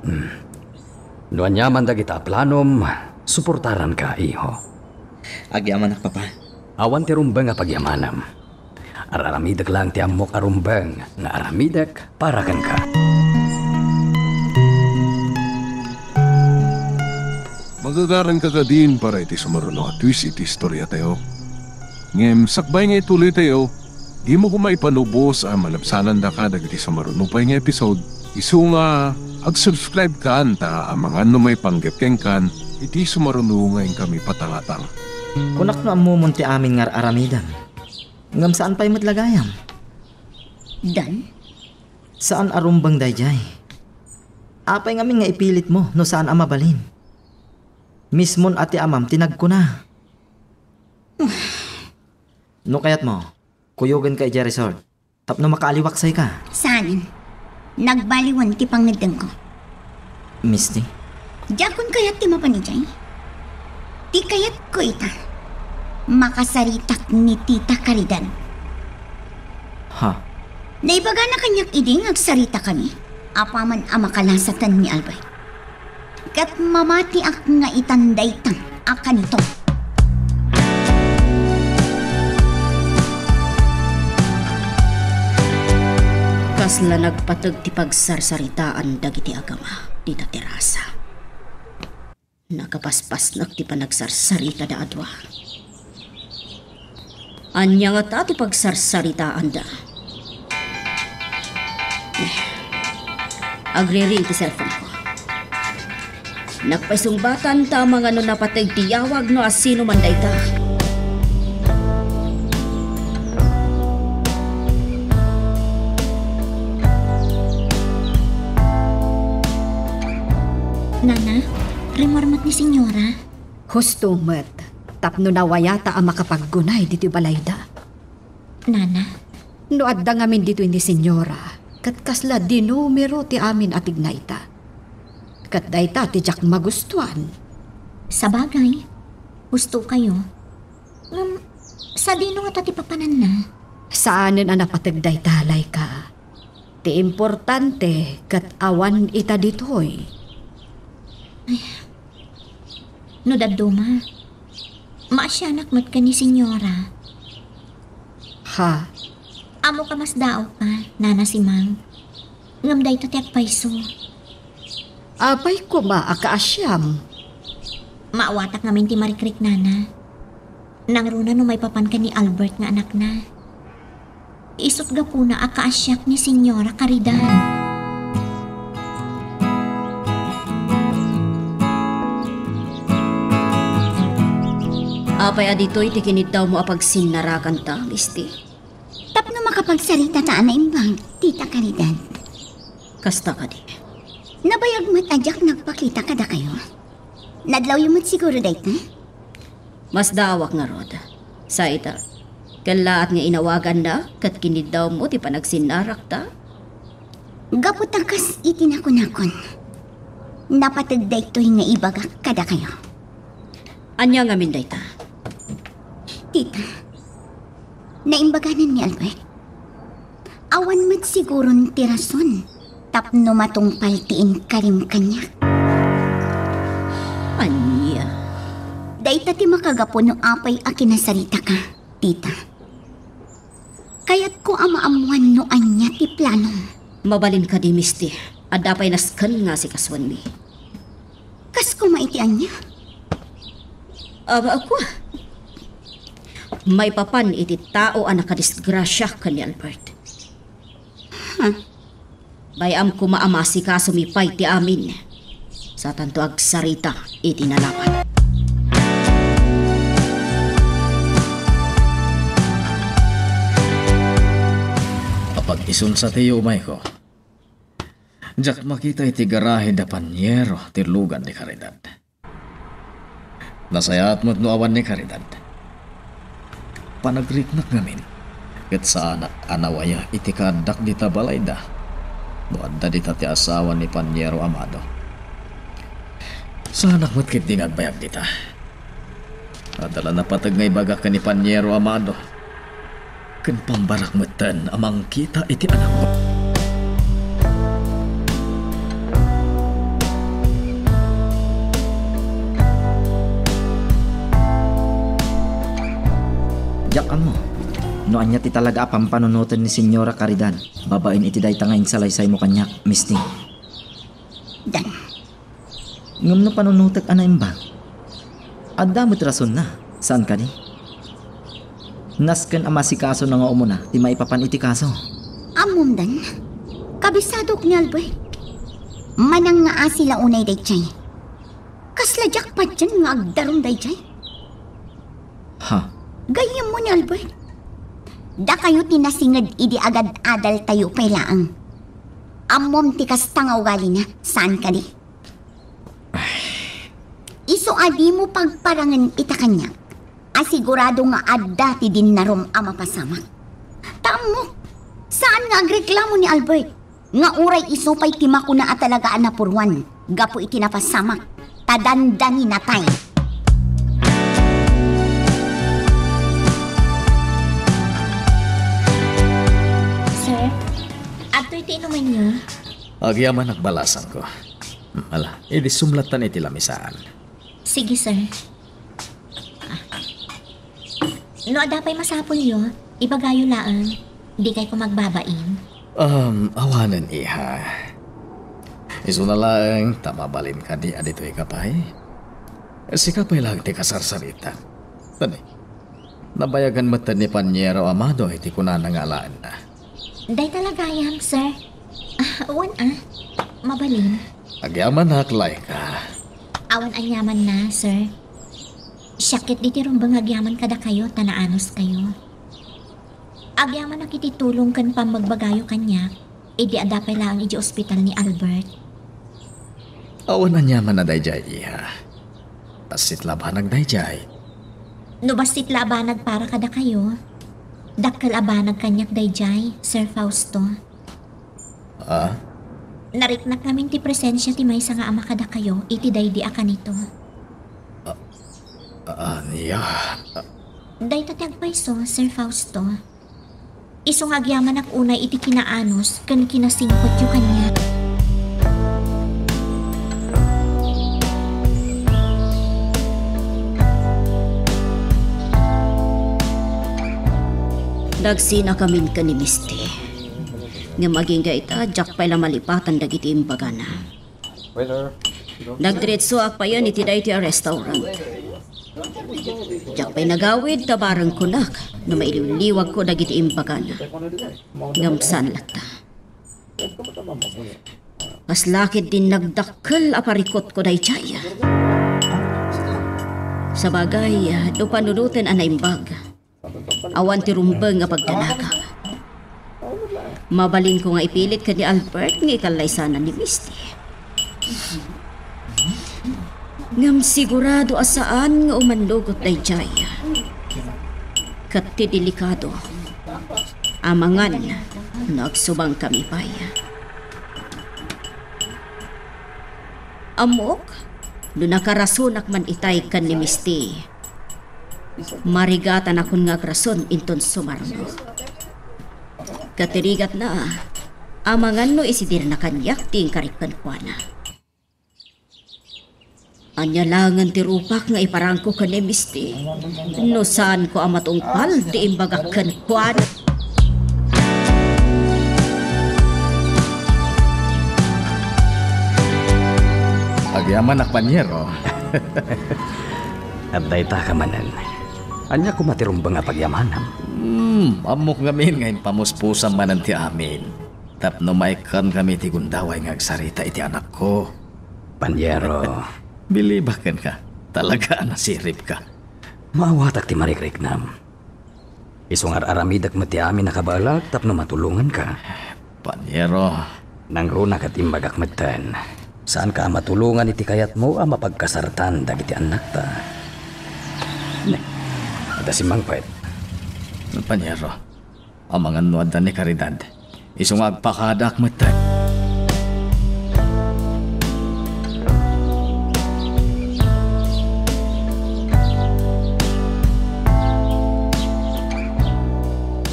Hmm. No aniaman dagita a planom, suportaranka, iho. Agyamanak, Papa. Awan ti rumbeng a pagyamanem. Ar-aramidek laeng ti ammok a rumbeng nga aramidek para kenka. Magagaranka kadin para iti sumaruno a twist iti istoriatayo. Ngem sakbay nga ituloytayo, dimo koma ipanubos a malabsanandaka dagiti sumaruno pay nga episode. Isu nga, ag-subscribe kan ta amangan no maipanggep kenkan iti sumaruno nga inkami patangatang. Kunak no ammomon ti amin nga ar-aramidem. Ngem saan pay met la gayam? Dan? Saan a rumbeng daydiay. Apay ngamin nga ipilitmo no saan a mabalin? Mismon a ti amam ti nagkuna. No kayatmo, kuyogenka idiay resort tapno makaaliwaksayka. Saan? Nagbaliwen ti pangngeddengko. Misty? Diakon kayat ti mapan idiay. Ti kayatko ita, makasaritak ni Tita Caridad. Ha? Naibagana kaniak idi nga agsaritakami apaman a makalasatan ni Albert. Ket mamatiak nga itan dayta a kanito. Kasla nagpateg ti pagsarsaritaan dagiti agama dita terasa. Nakapaspasnek ti panagsarsaritada a dua. Ania ngata ti pagsarsaritaanda? Eh, agriring ti cellphone-ko. Nagpaisungbatan ta amangan no napateg ti yawag no asino man dayta. Nana, rimmuar met ni Senyora. Husto met, tapno nawayata a makapaggunay ditoy balayda. Nana? No adda ngamin ditoy ni Senyora, ket kasla dinumero ti amin a tignayta. Ket dayta ti diak magustuan. Sabagay, hustokayo. Ngem, sadino ngata ti papananna? Saanen a napateg dayta, Laika. Ti importante ket awan ita ditoy. Ay, no dadduma, maasianak met ken ni Senyora. Ha? Ammok a masdaawka, Nana Simang. Ngem dayta ti agpayso. Apay koma a kaasiam? Maawatak ngamin ti marikrik, Nana. Nangruna no maipapan ken ni Albert nga anakna. Isut' gapuna a kaasiak ni Senyora Caridad. Apay a ditoy ti kiniddawmo a pagsinnarakanta, Misty? Tapno makapagsarita ta a naimbag, Tita Caridad. Kasta kadi? Nabayag met a diak nagpakita kadakayo. Nadlawyo met siguro dayta? Masdaawak ngarud. Sa ita, kellaat nga inawagannak ket kiniddawmo ti panagsinnarakta? Gapu ta kas iti nakunakon, napateg daytoy nga ibagak kadakayo. Ania ngamin dayta? Tita, naimbaganan ni Albert. Awan met siguron ti rason tapno matungpal ti inkalim kaniak. Ania? Dayta ti makagapu no apay a kinasaritaka, Tita. Kayatko a maammoan no ania ti planom. Mabalin kadi, Misty? Adda pay nasken nga asikasuenmi. Kas koma iti ania? Aba, ako. Maipapan iti tao a nakadisgrasia ken ni Albert. Huh? Bay-am koma a maasikasomi pay ti amin. Satanto agsarita iti nalapat. Apag isunsa ti umayko. Diak makita iti garahe da Paniero ti lugan ni Caridad. Nasayaat met no awan ni Caridad. Panagriknak ngamin, ket saanak a nawaya iti kaaddak dita balayda no adda dita ti asawa ni Paniero Amado. Saanak met ketdi nga agbayag dita. Adda la napateg nga ibagak ken ni Paniero Amado. Ken pambarak metten a mangkita iti anakko. Diak ammo no ania ti talaga a pampanunoten ni Señora Caridad babaen iti dayta nga insalaysaymo kaniak, Misty. Dan, Ngem no panunotek a naimbag, adda met rasonna, saan kadi? Nasken a masikasona nga umuna ti maipapan iti kaso. Ammom, Dan, kabisadok ni Albert. Manang nga asi la unay daydiay. Kasla diak patien nga agdarum daydiay. Ha? Gayyemmo ni Albert. Dakayo ti nasinged idi agad-adaltayo pay laeng. Ammom ti kasta nga ugalina, saan kadi? Isu a dimo pagparangen ita kaniak, a sigurado nga adda ti dinnarom a mapasamak. Ta ammok, saan nga agreklamo ni Albert nga uray isu pay ti makuna a talaga a napuruan gapu iti napasamak, ta dandaninatay. Sir, adtoy ti inumanyo? Agyamanak, balasanko. Ala, idi sumlattan iti lamisaan. Sige, sir. Ah. No adda pay masapulyo, ibagayo laeng. Dikayko magbabain. Um, awanen, iha. Isuna laeng ta mabalin kadi a ditoy ka pay? Sika pay laeng ti kasarsarita. Tani, nabayagan met ni Paniero Amado iti kunana nga alaenna. Dayta la gayam, sir. Ah, wen, ah. Mabalin. Agyamanak, Laika. Awan aniamanna, sir. Siak ketdi ti rumbeng agyaman kadakayo ta naanuskayo. Agyamanak iti tulong ken pammagbagayo kaniak, idi adda pay laeng idiay ospital ni Albert. Awan aniamanna daydiay, iha. Bassit la a banag daydiay. No bassit la a banag para kadakayo, dakkel a banag kaniak daydiay, Sir Fausto. Ah? Nariknak ngamin ti presensia ti maysa nga ama kadakayo iti daydi a kanito. Ah, ania? Dayta ti agpayso, Sir Fausto. Isu nga agyamanak unay iti kinaanus ken kinasingpetyo kaniak. Nagsinakamin ken ni Misty. Ngem agingga ita, diak pay la malipatan dagiti imbagana. Waiter. Nagdiretsoak payen iti daytoy a restaurant. Diak pay nagawid ta bareng kunak no mailiwliwagko dagiti imbagana. Ngem saan latta. Kasla ketdin nagdakkel a parikutko daydiay. Sabagay, no panunoten a naimbag, awan ti rumbeng nga pagdanaga. Mabalinko nga ipilit ken ni Albert nga ikallaysanan ni Misty. Ngem sigurado a saan nga umannugot daydiay. Ket ti delikado, amangan no agsubangkami pay. Ammok, no nakarasonak man itay ken ni Misty, marigatanakon nga agrason inton sumarno. Ket ti rigatna, amangan no isidirna kaniak ti inkarik kenkuana. Ania laengen ti rupak nga iparangko ken ni Misty, no saanko a matungpal ti imbagak kenkuana? Agyamanak, panyero. At dayta ka manen. Ania koma ti rumbeng a pagyamanam? Hmm, ammok ngamin nga impamuspusam manen ti amin. Tapno maikkankami ti gundaway nga agsarita iti anakko. Panyero. Bilibak kenka. Talaga a nasiribka. Maawatak ti marikriknam. Isu nga ar-aramidek met ti amin a kabaelak tapno matulonganka. Panyero. Nangruna ket imbagak metten, saanka a matulongan iti kayatmo a mapagkasartan dagiti annakta. Ne, adda simmangpet. Panyero, amangan no adda ni Caridad. Isu nga agpakadaak metten.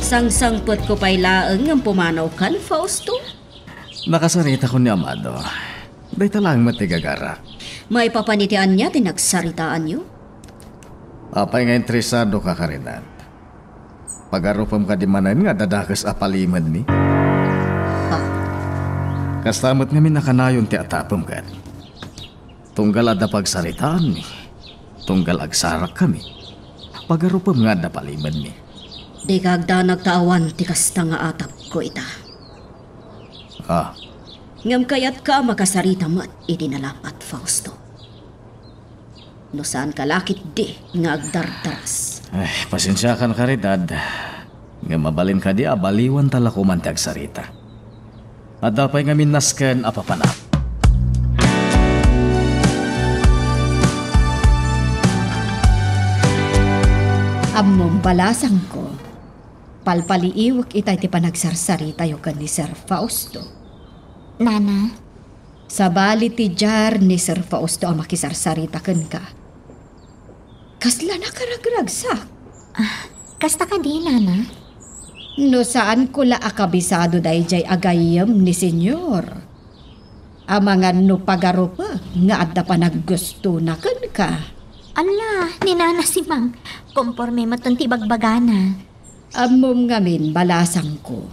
Sangsangpetko pay laeng ngem pumanaw kan Fausto. Nakasaritakon ni Amado. Dayta laeng met ti gagarak. Maipapan iti ania ti nagsaritaanyo? Apay nga interesadoka, Caridad? Pagarupem kadi manen nga adda dakes a palimenmi? Ha? Kasta met ngamin a kanayon ti atapem ket. Tunggal adda pagsaritaanmi, tunggal agsarakkami, pagarupem nga adda palimenmi. Dika agdanag ta awan ti kasta nga atapko ita. Ah. Ngem kayatka a makasarita met iti nalapat, Fausto. No saanka la ketdi nga agdardaras. Ay, pasensiakan, Caridad. Ngem mabalin kadi a baliwan ta la koman ti agsarita. Adda pay ngamin nasken a papanak. Ammom, balasangko, palpaliiwek itay ti panagsarsaritayo ken ni Sir Fausto. Nana? Sabali ti diar ni Sir Fausto a makisarsarita kenka. Kasla nakaragragsak. Ah, kasta kadi, Nana? No saanko la a kabisado daydiay a gayyem ni Senyor, amangan no pagarupek nga adda panaggustona kenka. Ala, ni Nana Simang, komporme metten ti ibagbagana. Ammom ngamin, balasangko,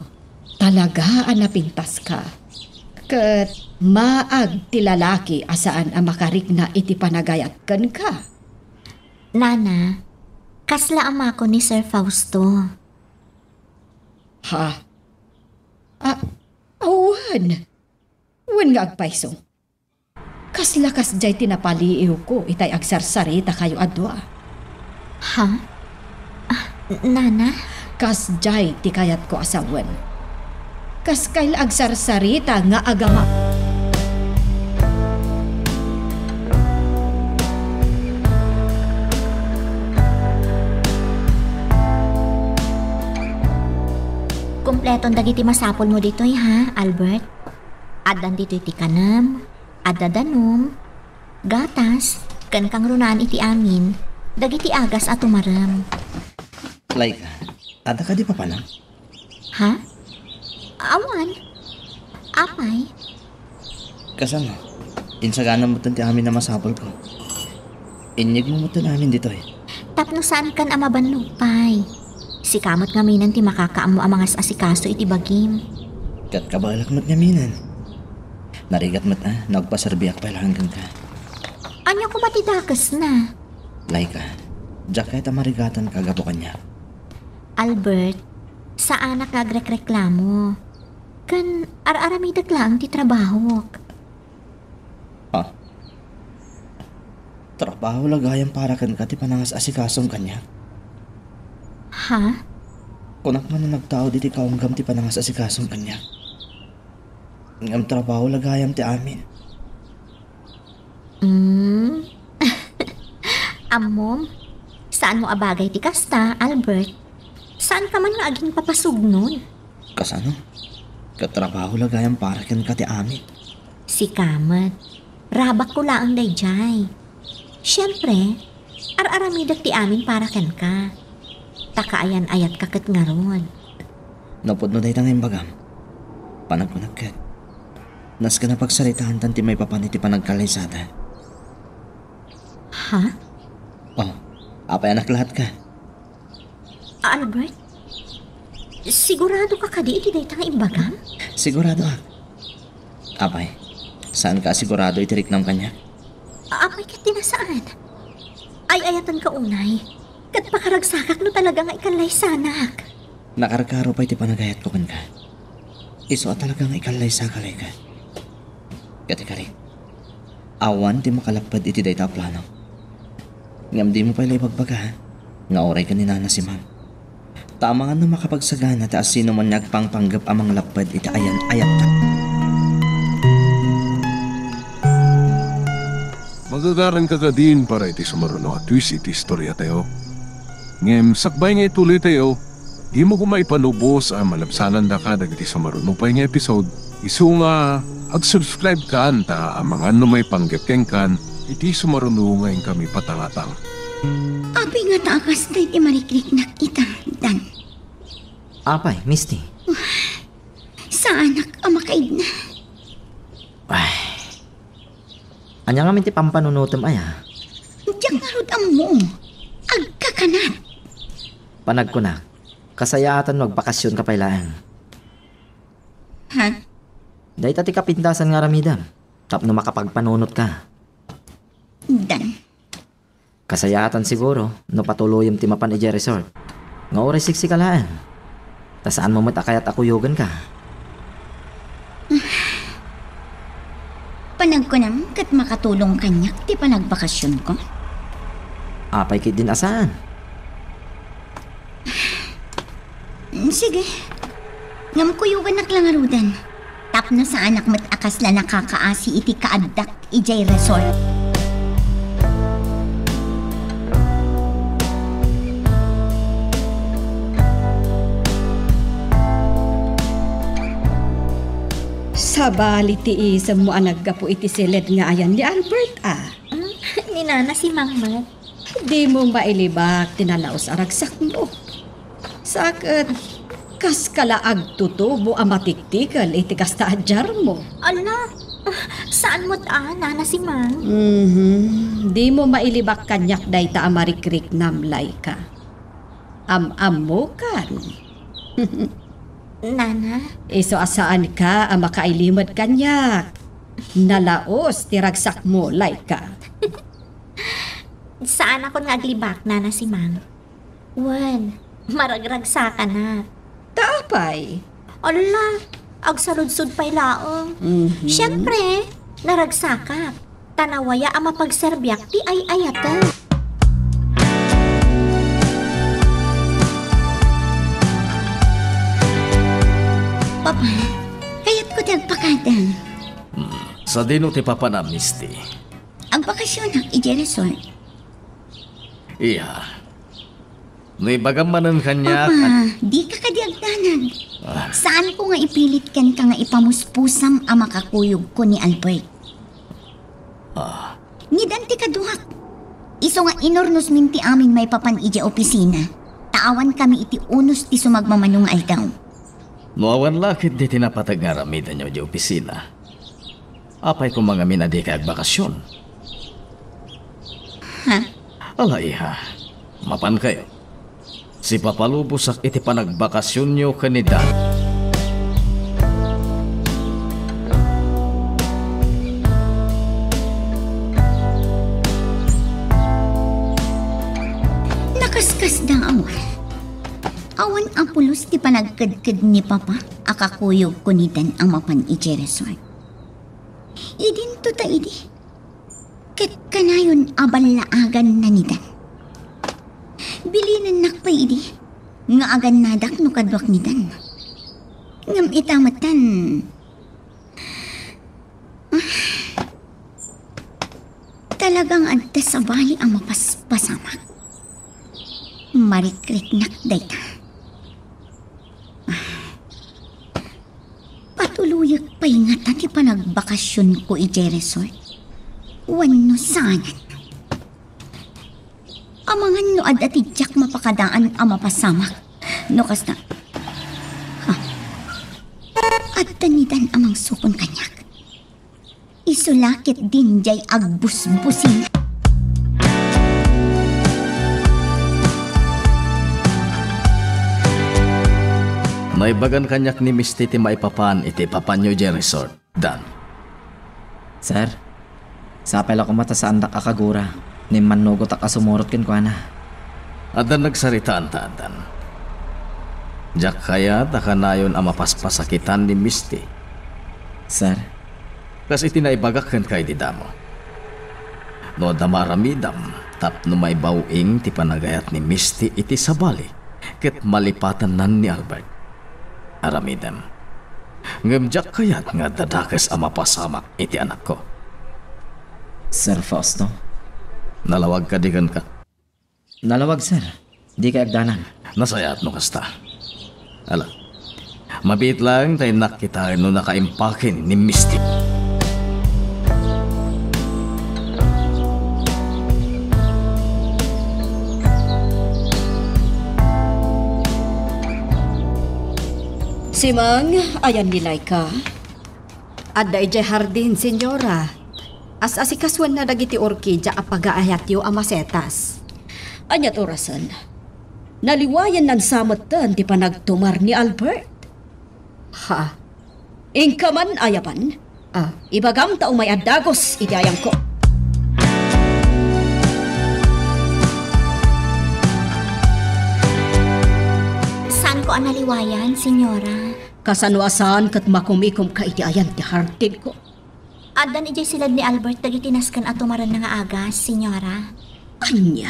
talaga a napintaska. Ket maag ti lalaki a saan a makarikna iti panagayat kenka. Nana, kasla amako ni Sir Fausto. Ha? A-, awan. Wen nga agpayso. Kasla kasdiay ti napaliiwko itay agsarsarita kayo a dua. Ha? Ah, Nana? Kasdiay ti kayatko a sawen. Kaskay la agsarsarita nga agama. Kompleton dagiti masapulmo ditoy, ha, Albert? Addan ditoy ti kanem, adda danum, gatas, ken kangrunaan iti amin dagiti agas a tumarem. Laika, adda kadi papanam? Ha? Awan. Apay? Kasano? Insaganam metten ti amin a masapulko. Inyegmo metten amin ditoy. Tapno saankan a mabannog pay. Sika met ngaminen ti makakaammo a mangas-asikaso iti bagim. Ket kabaelak met ngaminen. Narigat met a no agpaserbiak pay laeng kenka. Ania koma ti dakesna? Laika, diak kayat a marigatanka gapu kaniak. Albert, saanak nga agrekreklamo. Ken ar-aramidek laeng ti trabahok. Ha? Trabaho? Aw, lagayam para kenka ti panangas-asikasom kaniak. Ha? Kunak man a nagtaud iti kaunggam ti panangas-asikasom kaniak. Ngem trabaho lagayam ti amin. Mm. Ammom, saanmo a bagay ti kasta, Albert. Saanka man nga agingpapasugnon. Kasano? Ket trabaho lagayam para kenka ti amin. Sika met. Rabakko laeng daydiay. Siempre, ar-aramidek ti amin para kenka. Ta kaayan-ayatka ket ngarud. Napudno dayta nga imbagam. Panagkunak ket, nasken a pagsaritaantan ti maipapan iti panagkallaysada. Ha? Oh, apay a naklaat ka? Albert, sigurado ka kadi iti dayta nga imbagam? Sigurado ak. Apay, saan ka sigurado iti riknam kaniak? Apay ket ti nasaan? Ay-ayaten ka unay. Ket pakaragsakak no talaga nga ikallaysanak. Nakarkaro pay ti panagayatko kenka. Isu a talaga nga ikallaysaka, Laika. Ket ikari, awan ti makalapped iti dayta a plano. Ngem dimo pay la ibagbaga nga uray ken ni Nana Simang. Ta amangan no makapagsagana ti asinoman nga agpangpanggep a manglapped iti ayan-ayatta. Magagaran ka kadin para iti sumaruno a twist iti istoriatayo. Ngem sakbay nga ituloytayo, dimo koma ipanubos a malabsanandaka dagiti sumaruno pay nga episode. Isu nga, ag-subscribe kan ta amangan no maipanggep kenkan iti sumaruno nga inkami patangatang. Apay ngata a kasta iti marikriknak ita, Dan? Apay, Misty? Saanak a makaidna. Ay. Ania ngamin ti pampanunotem, aya? Diak ngarud ammo. Agkakanat. Panagkunak, kasayaatan no agbakasionka pay laeng. Ha? Dayta ti kapintasan nga aramidem tapno makapagpanunotka. Dan. Kasayaatan siguro no patuloyem ti mapan idiay resort. Nga uray siksika laeng. Ta saanmo met a kayat a kuyogenka. Panagkunam ket makatulong kaniak ti panagbakasionko? Apay ketdin a saan? Sige. Ngem kuyoganak la ngaruden. Tapno saanak met a kasla nakakaasi iti kaaddak idiay resort. Sabali ti isemmo a naggapu iti siled nga ayan ni Albert, a? Mm, ni Nana Simang met. Dimo mailibak ti nalaus a ragsakmo. Sa ket, kaska la agtutubo a matiktikel iti kasta a diarmo. Ala, saan met a, Nana Simang? Mhm. Dimo mailibak kaniak dayta a marikriknam, Laika. Am-ammokan. Nana? Isu a saanka a makailimed kaniak. Nalaus ti ragsakmo, Laika. Saanakon nga aglibak, Nana Simang. Wen, maragragsakanak. Ta apay? Ala, agsaludsod pay laeng. Mhm. Siempre, naragsakak. Ta nawaya a mapagserbiak ti ay-ayatek. Papa, kayatko ti agpakada. Hmm, sadino ti papana, Misty? Agbakasionak idiay resort. Iya. No ibagam manen kaniak, Papa, dika kadi agdanag. Ah. Saanko nga ipilit kenka nga ipamuspusam a makakuyogko ni Albert. Ah. Ni Dan ti kaduak. Isu nga inurnosmin ti amin maipapan idiay opisina. Ta awankami iti unos ti sumagmamano nga aldaw. No awan la ketdi ti napateg nga aramidenyo idiay opisina, apay koma ngamin a dika agbakasion? Ha? Ala, iha, mapankayo. Sipapalubosak iti panagbakasionyo ken ni Dan. Nakaskasdaaw. Awan a pulos ti panagkedked ni Papa a kakuyogko ni Dan a mapan idiay resort. Idinto ta idi. Ket kanayon a ballaaganna ni Dan. Bilinennak pay idi nga agannadak no kaduak ni Dan. Ngem ita metten, talagang adda sabali a mapaspasamak. Marikriknak dayta. Patuloyek pay ngata ti panagbakasionko idiay resort? Wenno saanen? Amangan no adda ti diak mapakadaan a mapasamak no kasta. Ha? Adda ni Dan a mangsukon kaniak. Isu la ketdin diay agbusbusing. Naibagan kaniak ni Misty ti maipapan iti ipapanyo idiay resort, Dan. Sir, sapay la koma ta saandak a kagura, ngem mannugotak a sumurot kenkuana. Adda nagsaritaan ta, Dan. Diak kayat a kanayon a mapaspasakitan ni Misty. Sir? Kas iti naibagak kenka idi damo. No adda maaramidam tapno maibaw-ing ti panagayat ni Misty iti sabali ket malipatannan ni Albert, aramidem. Ngem diak kayat nga adda dakes a mapasamak iti anakko. Sir Fausto? Nalawag kadi kenka? Nalawag, sir. Dikay agdanag. Nasayaat no kasta. Ala, mabiit laeng ta innak kitaen no nakaimpakin ni Misty. Simang, ayan ni Laika. Adda idiay hardin, Senyora. As-asikasuenna dagiti orkidia a pagaayatyo a masetas. Ania't orasen? Naliwayannan sa metten ti panagtumar ni Albert. Ha? Inka man, ayaban? Ah. Ibagam ta umay a dagus iti ayangko. Saanko a naliwayan, Senyora. Kasano a saan ket makumikomka iti ayan ti hardinko? Addan idiay siled ni Albert dagiti nasken a tumarenna nga agas, Senyora. Ania?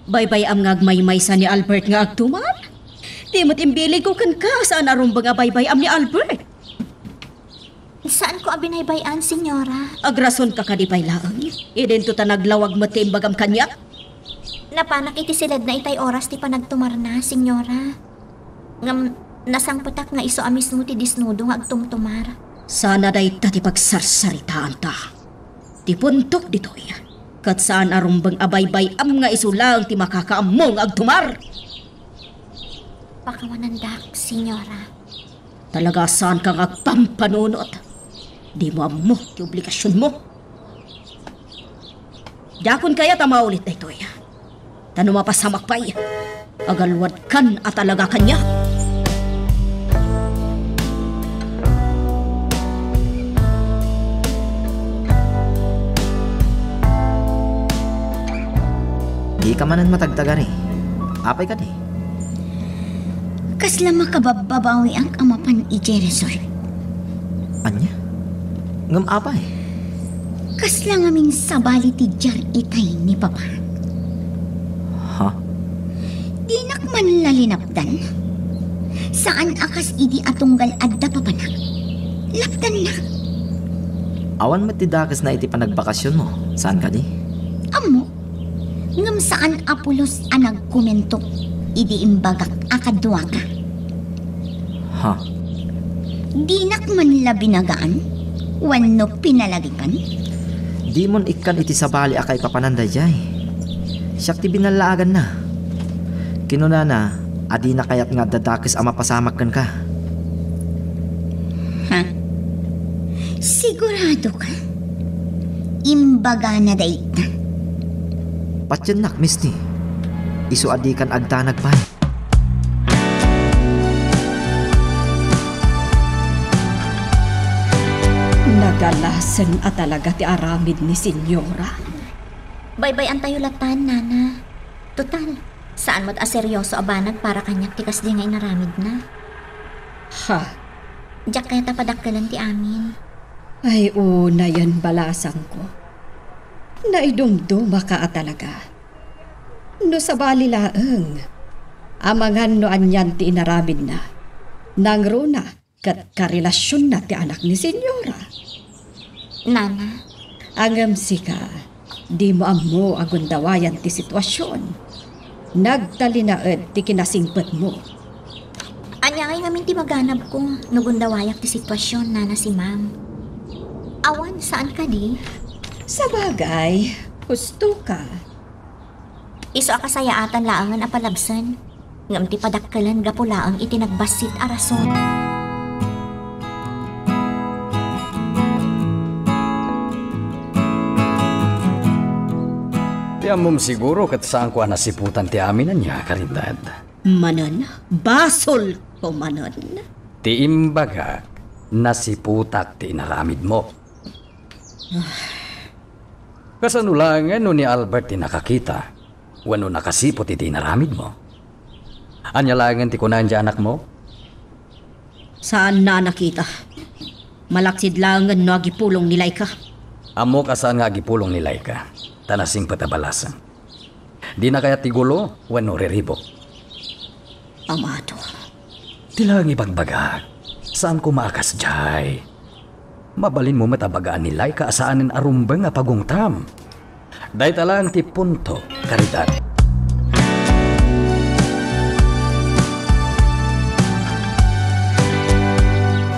Baybay-am nga agmaymaysa ni Albert nga agtumar? Di met imbiligko kenka a saan a rumbeng a baybay-am ni Albert. Saanko a binaybay-an, Senyora. Agrasonka kadi pay laeng? Idinto ta naglawag met ti imbagam kaniak. Napanak iti siledna itay oras ti panagtumarna, Senyora. Ngem nasangpetak nga isu a mismo ti disnudo nga agtumtumar. Sana dayta ti pagsarsaritaanta. Ti puntok ditoy, ket saan a rumbeng a baybay-am nga isu laeng ti makakaammo nga agtumar. Pakawanandak, Senyora. Talaga saanka nga agpampanunot. Dimo ammo ti obligasionmo. Diakon kayat a maulit daytoy. Ta no mapasamak pay, agalwadkan a talaga kaniak. Dika manen matagtagari. Apay kadi? Kasla makababbabawiak a mapan idiay resort. Ania? Ngem apay? Kasla ngamin sabali ti diar itay ni Papa. Ha? Dinak man la linapdan. Saan a kas idi a tunggal adda papanak. Lapdannak. Awan met ti dakesna iti panagbakasionmo, saan kadi? Ammo. Ngem saan a pulos a nagkomento idi imbagak a kaduaka. Ha? Dinak man la binagaan wenno pinalagipan? Dimon ikkan iti sabali a kaipapanan daydiay. Siak ti binallaaganna. Kinunana a dina kayat nga adda dakes a mapasamak kenka. Ha? Sigurado ka? Imbagana dayta. Patiennak, Misty. Isu a dikan agdanag pay. Nagalasen a talaga ti aramid ni Senyora. Baybay-antayo latan, Nana. Total, saan met a seryoso a banag para kaniak ti kasdi nga inaramidna. Ha? Diak kayat a padakkelen ti amin. Ay, unayen balasangko. Naidumdumaka a talaga. No sabali laeng, amangan no anian ti inaramidna, nangruna ket karelasionna ti anak ni Senyora. Nana. Ngem sika, dimo ammo a gundawayan ti situasion. Nagtalinaed ti kinasingpetmo. Ania ngay ngamin ti maganabko no gundawayak ti situasion, Nana Simang? Awan, saan kadi? Sabagay, husto ka. Isu a kasayaatan laengen a palabsen, ngem ti padakkelen gapu laeng iti nagbassit a rason. Ti ammom siguro ket saanko a nasiputan ti amin ania, Caridad. Manen, basolko manen. Ti imbagak, nasiputak ti inaramidmo. Kasano laengen no ni Albert ti nakakita wenno nakasiput iti inaramidmo? Ania laengen ti kunana ti anakmo? Saanna a nakita. Malaksid laengen no agipulong ni Laika. Ammok a saan nga agipulong ni Laika, ta nasingpet a balasang. Dina kayat ti gulo wenno riribuk? Amado. Ti laeng ibagbagak, saan koma a kasdiay. Mabalinmo met a bagaan ni Laika a saanen a rumbeng a pagungtam. Dayta laeng ti punto, Caridad.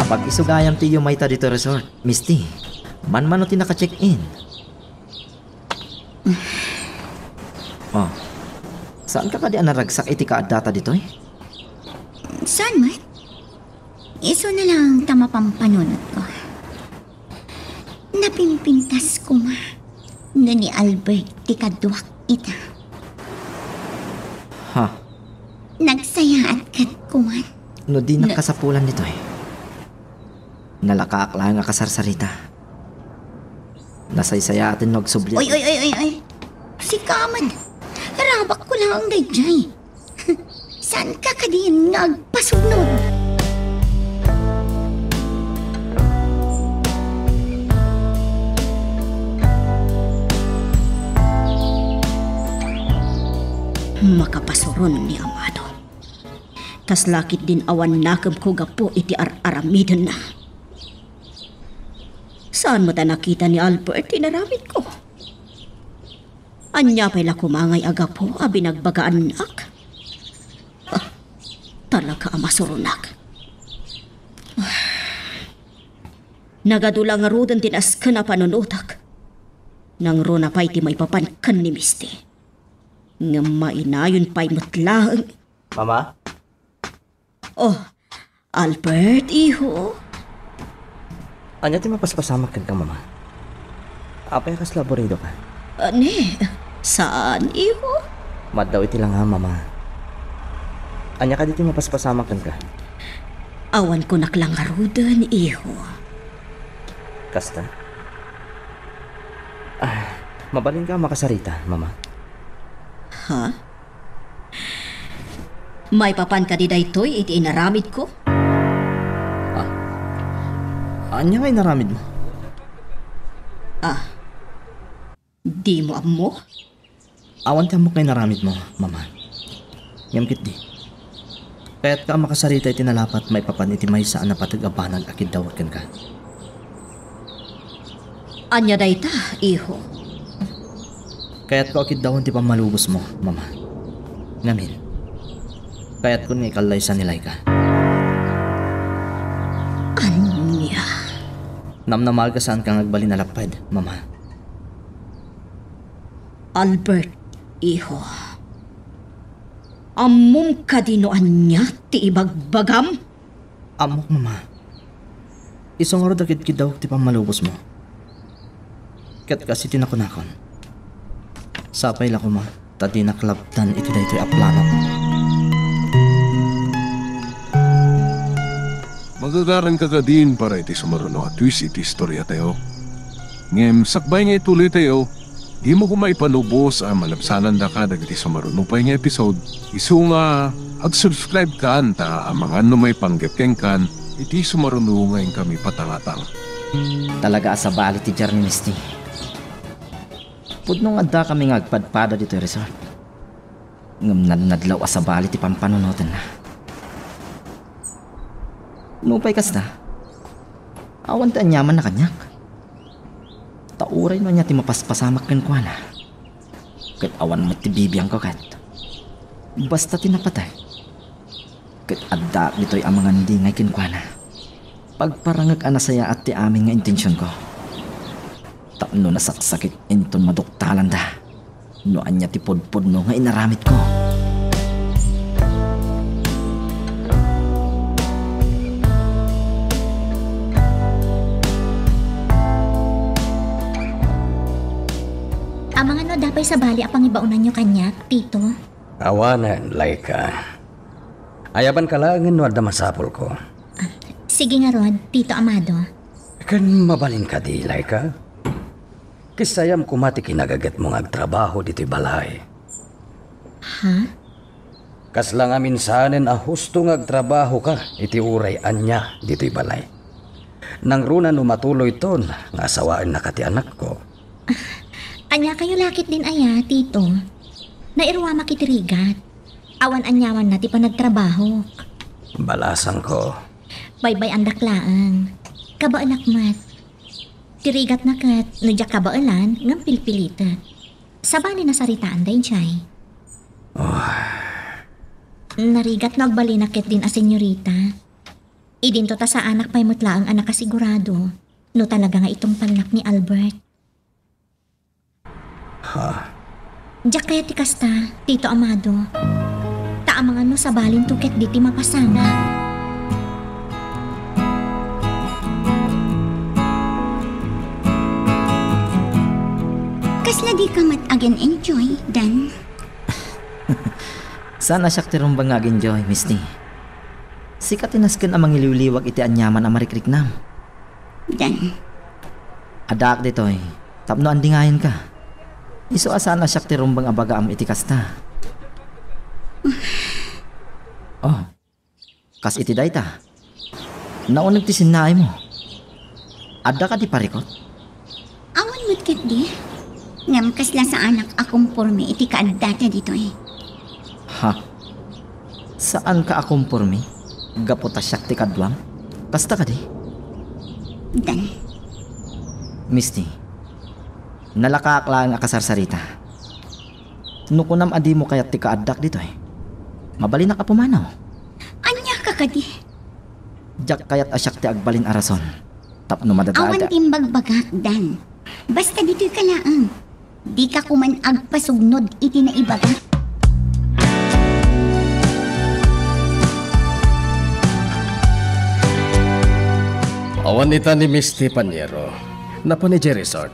Apag-isu gayam ti iyumayta ditoy resort, Misty. Manmano ti naka-check-in? Oh. Saanka kadi a naragsak iti kaaddata ditoy? Saan met? Isu na lang ta mapampanunotko. Napimpintas koma no ni Albert ti kaduak ita. Ha? Nagsayaat ket kuman. No di Na- nakasapulan ditoy, nalakaak laeng a kasarsarita. Nasaysayaaten no agsubli. Oy, oy, oy, oy, oy. Sika man. Arabakko laeng daydiay. Saanka kadin nga agpasunog? Makapasuron ni Amado. Kasla ketdin awan nakemko gapu iti ar-aramidenna. Saan met a nakita ni Albert ti inaramidko? Ania pay la koma ngay a gapu a binagbagaannak? Ah, talaga a masuronak. Nagadu la ngaruden ti nasken a panunotek. Nangruna pay ti maipapan ken ni Misty. Ngem mainayon pay met laeng. Mama? Oh, Albert, iho? Ania ti mapaspasamak kenka, Mama? Apay a kasla aburidoka? Ah, ne, saan, iho? Maddaw iti langam, Mama. Ania kadi ti mapaspasamak kenka? Awan kunak la ngaruden, iho. Kasta? Ah, mabalinka a makasarita, Mama. Ha? Maipapan kadi daytoy iti inaramidko? Ah. Ania nga inaramidmo? Ah. Dimo ammo? Awan ti ammok nga inaramidmo, Mama. Ngem ketdi, kayatka a makasarita iti nalapat maipapan iti maysa a napateg a banag a kiddawek kenka. Ania dayta, iho? Kayatko a kiddawen ti pammalubosmo, Mama. Ngamin, kayatkon nga ikallaysa ni Laika. Ania? Namnamaek a saanka nga agbalin a lapped, Mama. Albert, iho. Ammom kadi no ania ti ibagbagam? Ammok, Mama. Isu ngarud a kidkiddawek ti pammalubosmo. Ket kas iti nakunakon, sapay la koma ta dinak labtan iti daytoy a planok. Magagaranka kadin para iti sumaruno a twist iti istoriatayo. Ngem sakbay nga ituloytayo, dimo koma ipalubos a malabsanandaka dagiti sumaruno pay nga episode. Isu nga, ag-subscribe kan ta amangan no maipanggep kenkan iti sumaruno nga inkami patangatang. Talaga a sabali ti diar ni Misty. Pudno nga addakami nga agpadpada ditoy resort. Ngem nadnadlaw a sabali ti pampanunotenna. Nupay kasta, awan ti aniamanna kaniak. Ta uray no ania ti mapaspasamak kenkuana, ket awan met ti bibiangko ket basta ti napateg. Ket addaak ditoy a mangandingay kenkuana. Pagparangek a nasayaat ti amin nga intensionko. Tapno nasaksakit inton maduktalanda no ania ti pudpudno nga inaramidko. Amangan no adda pay sabali a pangibaonanyo kaniak, Tito? Awanen, Laika. Ayabanka laengen no adda masapulko. Ah, sige ngarud, Tito Amado. Ken mabalin kadi, Laika? Kisayam koma ti kinagagetmo nga agtrabaho ditoy balay. Ha? Kasla ngamin sanen a husto nga agtrabahoka iti uray ania ditoy balay. Nangruna no matuloyton nga asawaennaka ti anakko. Ania kayo lakit din aya, Tito? Nairuamak iti rigat. Awan aniamanna ti panagtrabahok. Balasangko. Baybay-andak laeng. Kabaelak met. Ti rigatna ket no diak kabaelan, ngem pilpilitek. Sabali nasaritaan daydiay. Oh. Narigat no agbalinak ketdin a senyorita. Idinto ta saanak pay met laeng a nakasigurado no talaga nga itungpalnak ni Albert. Ha? Diak kayat ti kasta, Tito Amado. Ta amangan no sabalinto ketdi ti mapasamak. Kasla dika met agin-enjoy, Dan? Saan a siak ti rumbeng nga ag-enjoy, Misty. Sika ti nasken a mangiliwliwag iti aniaman a marikriknam. Dan. Addaak ditoy, tapno andingayenka. Isu a saan a siak ti rumbeng a bagaam iti kasta. Oh, kas iti dayta. Nauneg ti sinnaaymo. Adda kadi parikut? Awan met ketdi. Ngem kasla saanak a komporme iti kaaddata ditoy. Ha? Saanka a komporme? Gapu ta siak ti kaduam? Kasta kadi? Dan. Misty, nalakaak laeng a kasarsarita. No kunam a dimo kayat ti kaaddak ditoy, mabalinak a pumanaw. Ania ka kadi? Diak kayat a siak ti agbalin a rason tapno madadaada. Awan ti imbagbagak, Dan. Basta ditoy ka laeng. Dika koman agpasugnod iti naibagak. Awan ita ni Misty, Panyero. Napan idiay resort.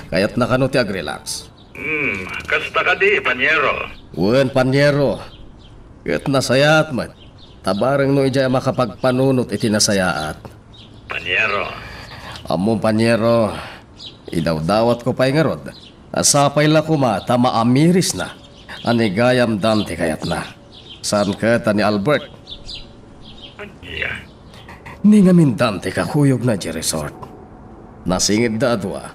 Kayatna kano ti agrelax. Hmm, kasta kadi, Panyero? Wen, Panyero. Ket nasayaat met. Ta bareng no idiay a makapagpanunot iti nasayaat. Panyero. Ammom, Panyero, idawdawatko pay ngarud a sapay la koma ta maamirisna a ni gayam Dan ti kayatna. Saan ket a ni Albert. Ania? Ni ngamin Dan ti kakuyogna idiay resort. Nasingedda a dua.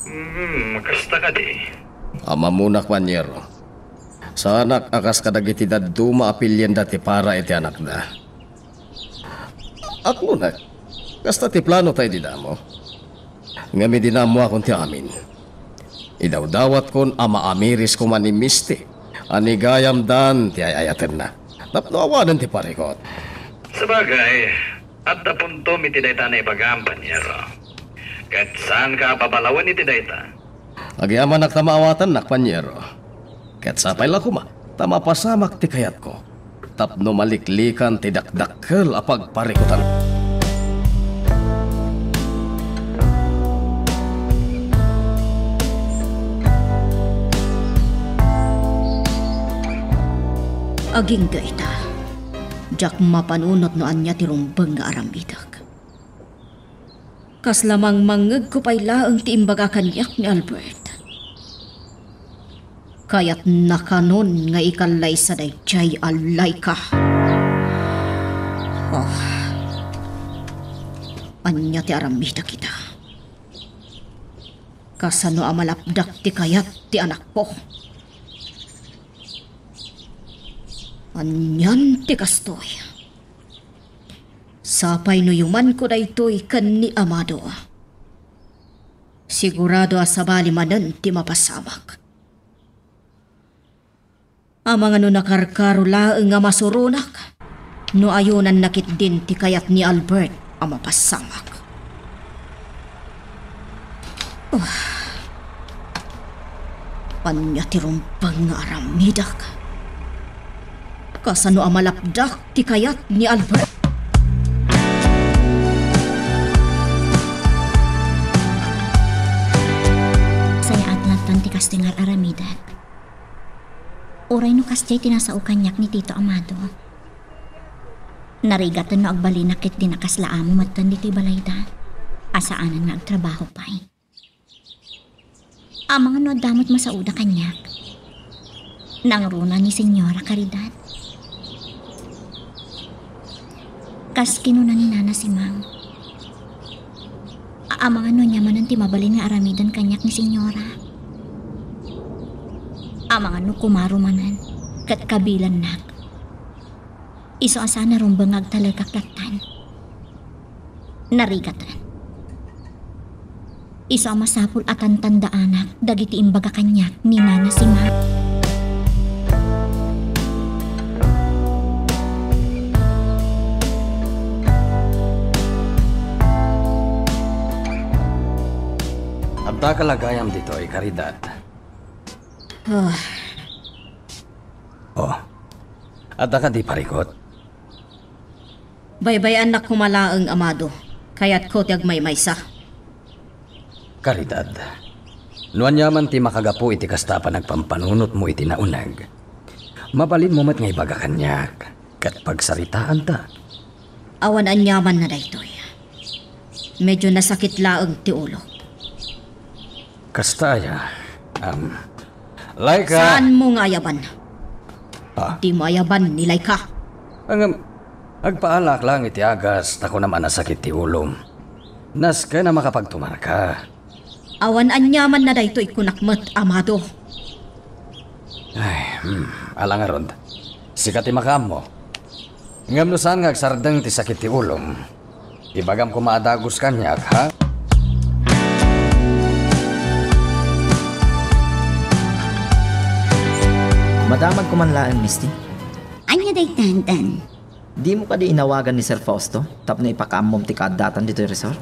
Hmm, kasta kadi? Ammonak, Panyero. Saanak a kas kadagiti dadduma a pilienda ti para iti anakda. Aklonek, kasta ti planota idi damo. Ngem idi naammoakon ti amin, idawdawatkon a maamiris koma ni Misty a ni gayam Dan ti ay-ayatenna. Tapno awanen ti parikut. Sabagay, adda puntom iti dayta a naibagam, Panyero. Ket saanka a babalawen iti dayta. Agyamanak ta maawatannak, Panyero. Ket sapay la koma ta mapasamak ti kayatko tapno maliklikan ti dakdakkel a pagparikutan. Agingga ita, diak mapanunot no ania ti rumbeng nga aramidek. Kasla mangmangngegko pay laeng ti imbaga kaniak ni Albert. Kayatna kanon nga ikallaysa daydiay a Laika. Oh. Ania ti aramidek ita? Kasano a malapdak ti kayat ti anakko? Anian ti kastoy? Sapay no yumanko daytoy ken ni Amado. Sigurado a sabali manen ti mapasamak. Amangan no nakarkaro laeng a masuronak, no ayonanna ketdin ti kayat ni Albert a mapasamak. Ah. Ania ti rumbeng nga aramidak? Kasano a malapdak ti kayat ni Albert? Sayaat latta ti kastoy nga ar-aramidek. Uray no kasdiay ti nasao kaniak ni Tito Amado. Narigaten no agbalinak ketdin a kasla amo metten ditoy balayda, a saanen nga agtrabaho pay. Amangan no adda met masaoda kaniak. Nangruna ni Señora Caridad. Kas kinuna ni Nana Simang, a-, amangan no ania manen ti mabalin nga aramiden kaniak ni Señora. Amangan no kumaro manen ket kabilennak. Isu a saan a rumbeng nga agtalekak lattan. Narigaten. Isu a masapul a tantandaanak dagiti imbaga kaniak ni Nana Simang. Adda ka la gayam ditoy, Caridad? Ah. Oh. Adda kadi parikut? Baybay-annak koma laeng, Amado. Kayatko ti agmaymaysa. Caridad, no aniaman ti makagapu iti kasta a panagpampanunotmo iti nauneg, mabalinmo met nga ibaga kaniak, ket pagsaritaanta. Awan aniamanna daytoy. Medyo nasakit laeng ti ulok. Kasta aya, um, Laika. Saanmo nga ayaban? Ah? Dimo ayaban ni Laika. Ngem, agpaalaak laeng iti agas, ta kunam a nasakit ti ulom. Nasken a makapagtumarka. Awan aniamanna daytoy, kunak met, Amado. Ay, hmm, ala ngarud. Sika ti makaammo. Ngem no saan nga agsardeng ti sakit ti ulom, ibagam koma a dagus kaniak, ha? Madamag ko man laeng, Misty. Ania dayta, Dan? Dimo kadi inawagan ni Sir Fausto tapno ipakaammom ti kaaddatan ditoy resort?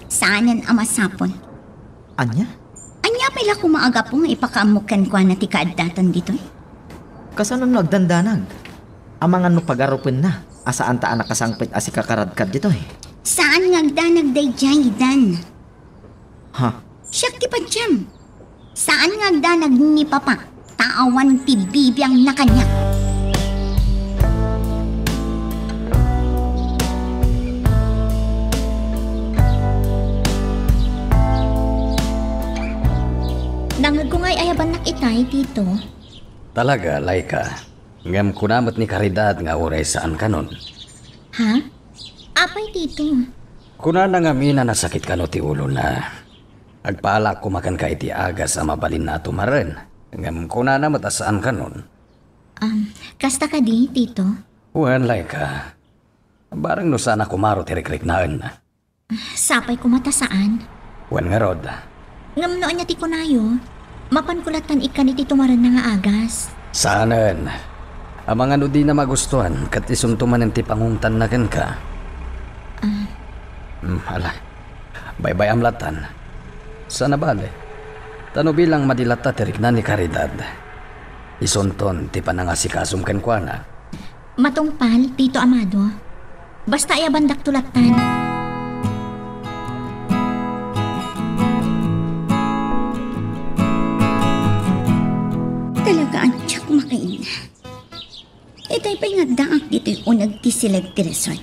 Saanen a masapul. Ania? Ania pay la koma a gapu nga ipakaammo kenkuana ti kaaddatan ditoy? Kasano no agdandanag? Amangan no pagarupenna a saanta a nakasangpet a sikakaradkad ditoy? Saan nga agdanag daydiay, Dan. Ha? Siak ti patiem. Saan nga agdanag ni Papa, ta awan ti bibiangna kaniak. Nangngegko nga ay-ayabannak itay, Tito. Talaga, Laika. Ngem kuna met ni Caridad nga uray saankanon. Ha? Apay, Tito? Kunana ngamin a nasakit kano ti ulona. Agpaalaak koma kenka iti agas a mabalinna a tumaren. Ngem kunana met a saankanon. Um, kasta kadi, Tito? Wen, Laika. Bareng no saan a kumaro ti rikriknaenna. Sapay koma ta saan. Wen ngarud. Ngem no ania ti kunayo, mapanko lattan ikkan iti tumarenna nga agas. Saanen. Amangan no dina magustuan, ket isunto manen ti pangungtanna kenka. Ah. Hmm, ala. Baybay-am lattan. Saan a bale. Ta no bilang madi latta ti rikna ni Caridad, isunton ti panangasikasom kenkuana. Matungpal, Tito Amado. Basta ayabandakto lattan. Talaga, diak makainna. Itay pay nga addaak ditoy uneg ti siled ti resort.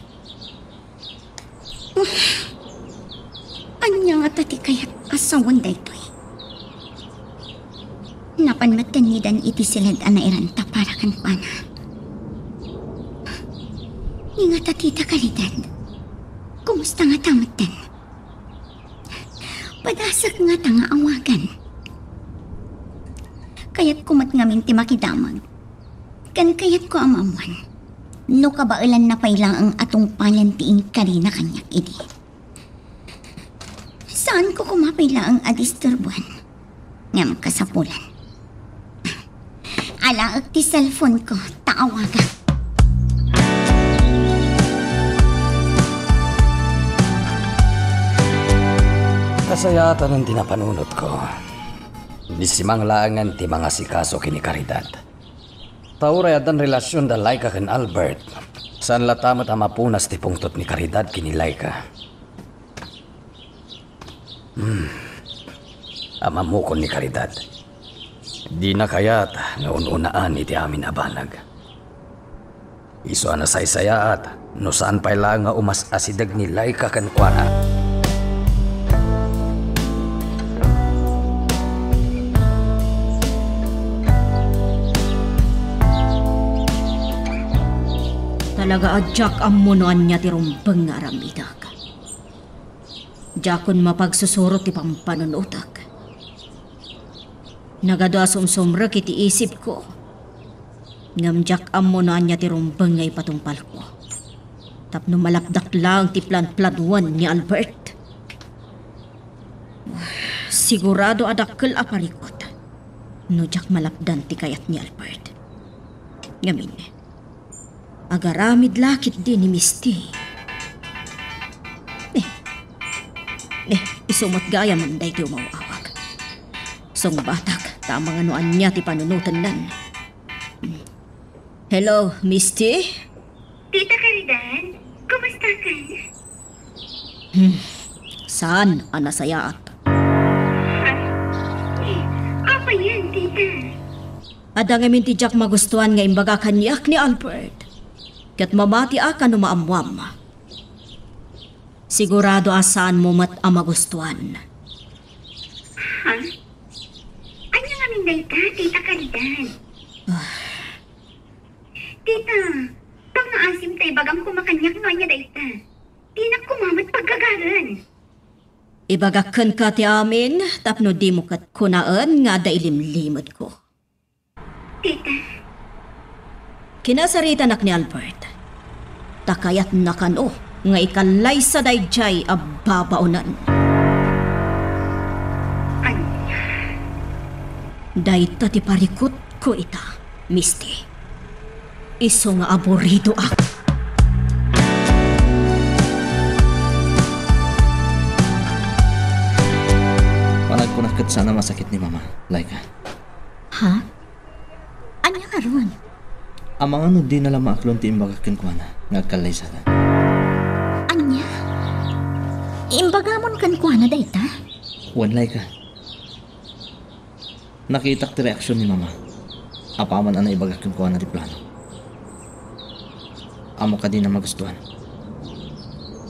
Ania ngata ti kayat a sawen daytoy? Napan metten ni Dan iti siled a nairanta para kenkuana. Ni ngata, Tita Caridad, kumusta ngata metten? Padasek ngata nga awagan. Kayatko met ngamin ti makidamag. Ken kayatko a maammuan no kabaelanna pay laeng a tungpalen ti inkarina kaniak idi. Saanko koma pay laeng a disturbuan. Ngem kasapulan. Alaek ti cellphone ko, ta awaga. Kasayaatan ti napanunotko. Ni Simang laengen ti mangasikaso ken ni Caridad. Ta uray addan relasion da Laika ken Albert, saan latta met a mapunas ti pungtot ni Caridad ken ni Laika. Hmm. Amamokon ni Caridad. Dina kayat nga un-unaan iti amin a banag. Isu a nasaysayaat no saan pay laeng nga umas-asideg ni Laika kenkuana. Talaga a diak ammo no ania ti rumbeng nga aramidek. Diakon mapagsusuro ti pampanunotek. Nagadu a sumsumrek iti isipko. Ngem diak ammo no ania ti rumbeng nga ipatungpalko. Tapno malapdak laeng ti planpladuen ni Albert. Sigurado a dakkel a parikut no diak malapdan ti kayat ni Albert. Ngamin, agaramid la ketdi ni Misty. Eh, eh, isu met gayam daytoy umaw-awag. Sungbatak, ta amangan no ania ti panunotennan. Hello, Misty? Tita Caridad, kumusta ka? Hmm, saan a nasayaat? Ha? Eh, apay yan, tita? Adda ngamin ti diak magustuan nga imbaga kaniak ni Albert. Ket mamatiak a no maammuam. Sigurado a saanmo met a magustuan. Ha? Ania ngamin dayta, Tita Caridad? Ah. Tita, pangngaasim ta ibagam koma kaniak no ania dayta. Dinak koma met paggagaren. Ibagak kenka ti amin tapno dimo ket kunaen nga adda ilimlimedko. Tita. Kinasaritanak ni Albert. Ta kayatna kano nga ikallaysa daydiay a babaonen. Ania? Dayta ti parikutko ita, Misty. Isu nga aburidoak. Panagkunak ket saan a masakit ni Mama, Laika. Ha? Ania ngarud? Amangan no dina la maaklon ti imbagak kenkuana nga agkallaysadan. Ania? Imbagamon kenkuana dayta? Wen, Laika. Nakitak ti reaksion ni Mama apaman a naibagak kenkuana ti plano. Ammok a dina magustuan.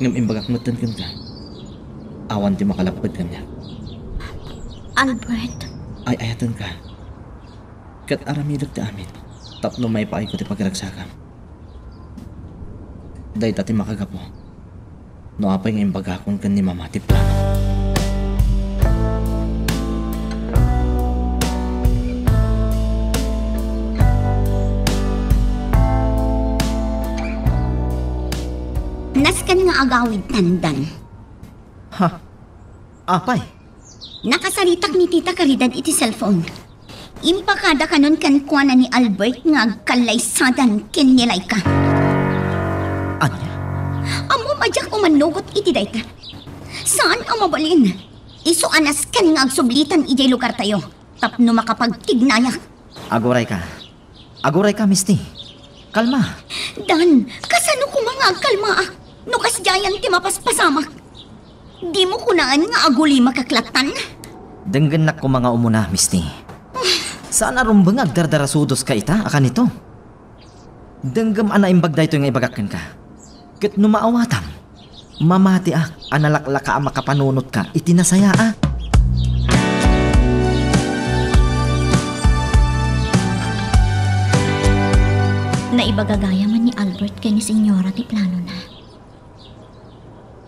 Ngem imbagak metten kenka, awan ti makalapped kaniak. Albert. Ay-ayatenka. Ket aramidek ti amin tapno maipaayko ti pagiragsakam. Dayta ti makagapu no apay nga imbagakon ken ni Mama ti plano. Nasken nga agawid, Dan. Ha? Apay? Nakasaritak ni Tita Caridad iti cellphone. Impakada kanon kenkuana ni Albert nga agkallaysadan ken ni Laika. Ania? Ammom a diak umanugot iti dayta. Saan a mabalin. Isu a nasken nga agsublitan idiay lugartayo tapno makapagtignayak. Agurayka. Agurayka, Misty. Kalma. Dan, kasano koma nga agkalmaak no kasdiayan ti mapaspasamak? Dimo kunaen nga agulimak lattan? Denggennak koma nga umuna, Misty. Saan a rumbeng nga agdardarasudoska ita a kanito. Denggem a naimbag daytoy nga ibagak kenka. Ket no maawatam, mamatiak a nalaklaka a makapanunotka iti nasayaat. Naibaga gayam ni Albert ken ni Señora ti planona.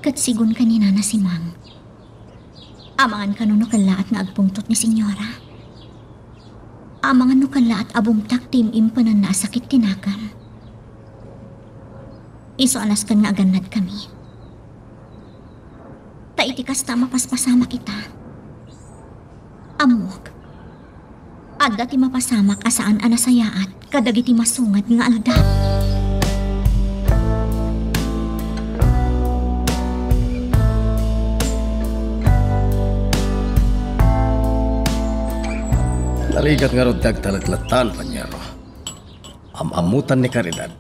Ket sigun ken ni Nana Simang, Amangan kano no kallaat nga agpungtot ni Senyora? Amangan no kallaat a bumtak ti im-impenanna a sakit ti nakem? Isu a nasken nga agannadkami. Ta iti kasta a mapaspasamak ita, ammok, adda ti mapasamak a saan a nasayaat kadagiti masungad nga aldaw. Narigat ngarud ti agtalekletan, Panyero. Am-ammotan ni Caridad.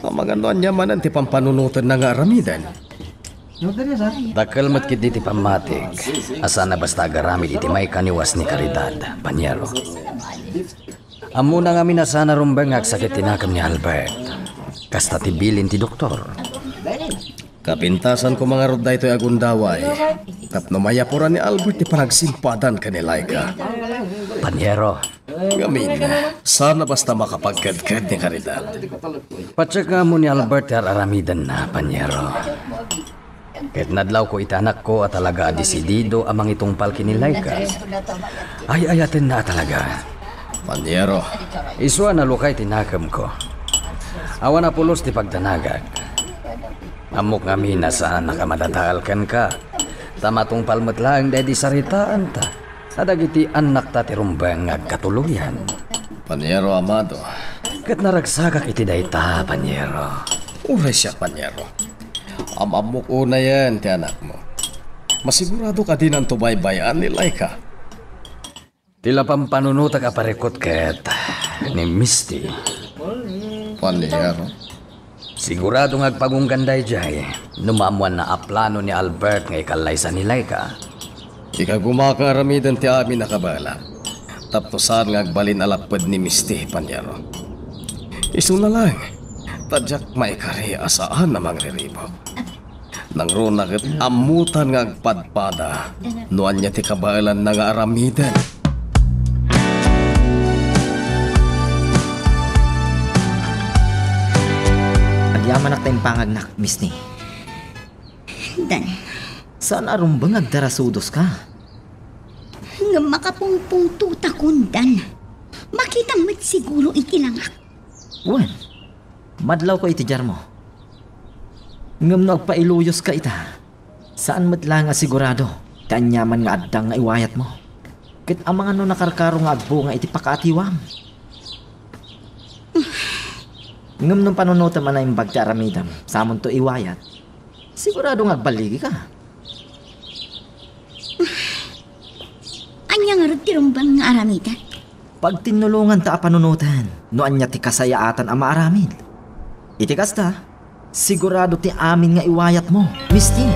Amangan no ania manen ti pampanunotenna nga aramiden. Dakkel met ketdi ti pammatik a saan a basta agaramid iti maikaniwas ni Caridad, Panyero. Ammona ngamin a saan a rumbeng nga agsakit ti nakem ni Albert. Kasta ti bilin ti doktor. Kapintasan koma ngarud daytoy a gundaway tapno mayapuran ni Albert ti panagsimpadan ken ni Laika. Panyero. Ngamin, saan a basta makapagkedked ni Caridad. Patiek nga ammo ni Albert ti ar-aramidenna, Panyero. Ket nadlawko iti anakko a talaga a desidido a mangitungpal ken ni Laika. Ay-ayatenna a talaga. Panyero. Isu a nalukay ti nakemko. Awan a pulos ti pagdanagak. Ammok ngamin a saannaka madadael kenka, ta matungpal met laeng daydi saritaanta a dagiti annakta ti rumbeng nga agkatuloyan. Panyero Amado. Ket naragsakak iti dayta, Panyero. Uray siak, Panyero. Am-ammok unayen ti anakmo. Masiguradok a dinanto baybay-an ni Laika. Ti la pampanunotek a parikut ket ni Misty. Panyero. Sigurado nga agpagunggan daydiay no maammoanna a plano ni Albert nga ikallaysa ni Laika. Ikagumaka nga aramiden ti amin a kabaelak tapno saan nga agbalin a lapped ni Misty, Panyero. Isuna laeng, ta diak maikari a saan a mangriribuk. Nangruna ket ammotan nga agpadpada no ania ti kabaelanna nga aramiden. Agyamanak ta impangagnak, Misty. Dan. Saan a rumbeng agdarasudoska? Ngem makapungpungtotakon, Dan. Makitam met siguro iti langak. Wen, madlawko iti diarmo. Ngem no agpailuyoska ita, saan met laeng a sigurado ti aniaman nga addang nga iwayatmo. Ket amangan no nakarkaro nga agbunga iti pakaatiwam. Ngem no panunotem a naimbag ti aramidem, samonto iwayat, sigurado nga agballigika. Ania ngarud ti rumbeng nga aramiden? Pagtinnulonganta a panunoten no ania ti kasayaatan a maaramid. Iti kasta, sigurado ti amin nga iwayatmo, Misty.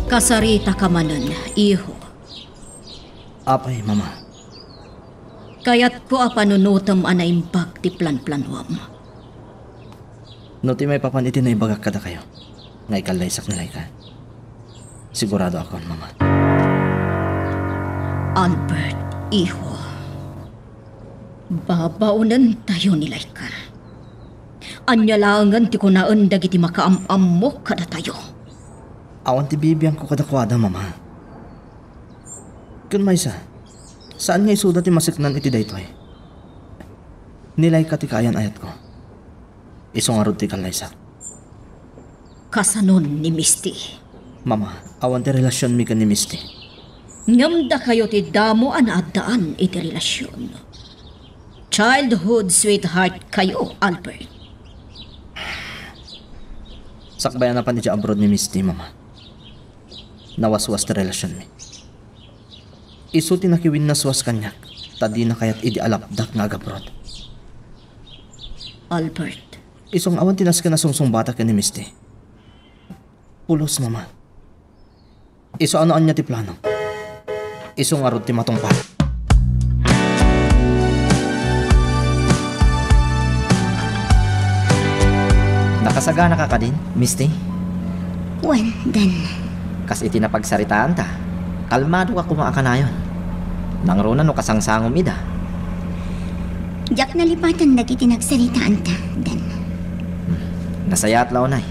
Kasaritaka manen, iho. Apay, Mama? Kayatko a panunotem a naimbag ti planplanuam. No ti maipapan iti naibagak kadakayo, nga ikallaysak ni Laika, sigurado akon, Mama. Albert, iho, babaonentayo ni Laika. Ania laengen ti kunaen dagiti makaam-ammok kadatayo? Awan ti bibiangko kadakuada, Mama. Ken maysa, saan nga isuda ti maseknan iti daytoy. Ni Laika ti kaayan-ayatko. Isu ngarud ti kallaysak. Kasanon ni Misty? Mama, awan ti relasionmi ken ni Misty. Ngem dakayo ti damo a naaddaan iti relasion. Childhood sweetheart kayo, Albert. Sakbay a napan idiay abroad ni Misty, Mama, nawaswas ti relasionmi. Isu ti nakiwinnaswas kaniak, ta dina kayat idi alapdak nga agabroad. Albert. Isu nga awan ti nasken a sungsungbatak ken ni Misty. Pulos, Mama. Isu a no ania ti plano, isu ngarud ti matungpal. Nakasaganaka kadin, Misty? Wen, Dan. Kas iti napagsaritaanta, kalmadoka koma a kanayon. Nangruna no kasangsangom ida. Diak nalipatan dagiti nagsaritaanta, Dan. Nasayaat la unay.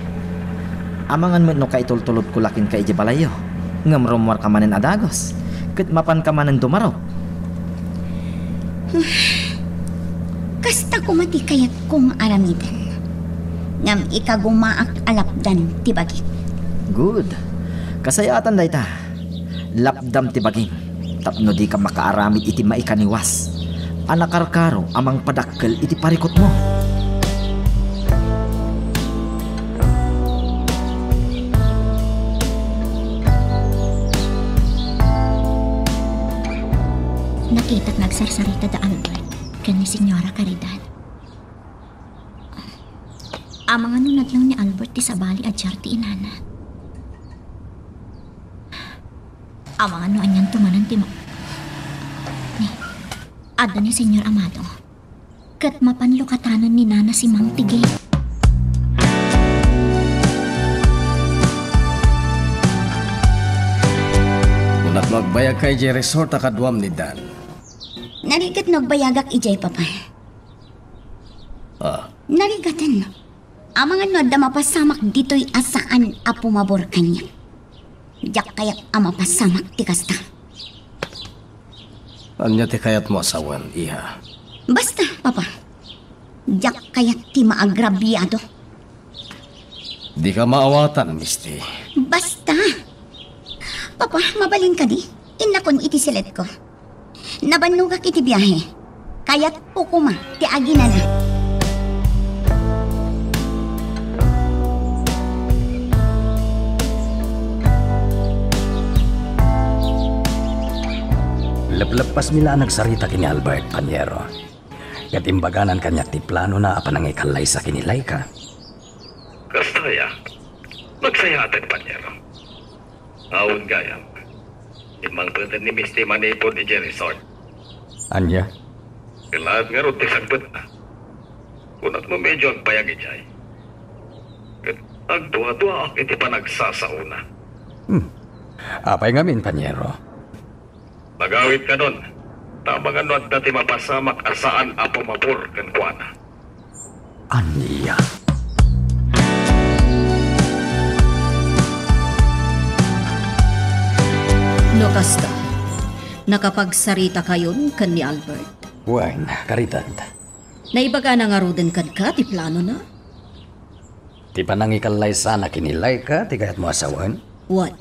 Amangan met no kaitultulodko la kenka idiay balayyo, ngem rummuarka manen a dagus, ket mapanka manen dumarok. Kasta koma ti kayatko nga aramiden. Ngem ikagumaak a lapdan ti bagik. Good. Kasayaatan dayta. Lapdam ti bagim tapno dika makaaramid iti maikaniwas a nakarkaro a mangpadakkel iti parikutmo. Nakitak nga agsarsarita da Albert ken ni Señora Caridad. Amangan no nadlaw ni Albert ti sabali a diar ti inana. Amangan no anian tumanan ti ma-, ni, adda ni Señor Amado. Ket mapan lukatanen ni Nana Simang ti gate. Kunak no agbayagka idiay resort a kaduam ni Dan. Narigat no agbayagak idiay, Papa. Ah. Narigaten. Amangan no adda mapasamak ditoy a saan a pumabor kaniak. Diak kayat a mapasamak ti kasta. Ania ti kayatmo a sawen, iha? Basta, Papa. Diak kayat ti maagrabiado. Dika maawatan, Misty. Basta. Papa, mabalin kadi? Innakon iti siletko. Nabannogak iti biahe. Kayatko koma ti aginana. Lepleppasmi la a nagsarita ken ni Albert, Paniero. Ket imbaganan kaniak ti planona a panangikallaysa ken ni Laika. Kasta aya, nagsayaaten, Paniero. Awan gayam. Immangpeten ni Misty manipud idiay resort. Ania? Kellaat ngarud ti sangbetna. Kunak no medyo agbayag idiay. Ket agduaduaak iti panagsasaona. Hmm. Apay ngamin, Paniero? Magawidkanon, ta amangan no adda ti mapasamak a saan a pumabor kenkuana. Ania? No kasta, nakapagsaritakayon ken ni Albert? Wen, Caridad. Naibagana ngaruden kenka ti planona? Ti panangikallaysana ken ni Laika ti kayatmo a sawen? Wen.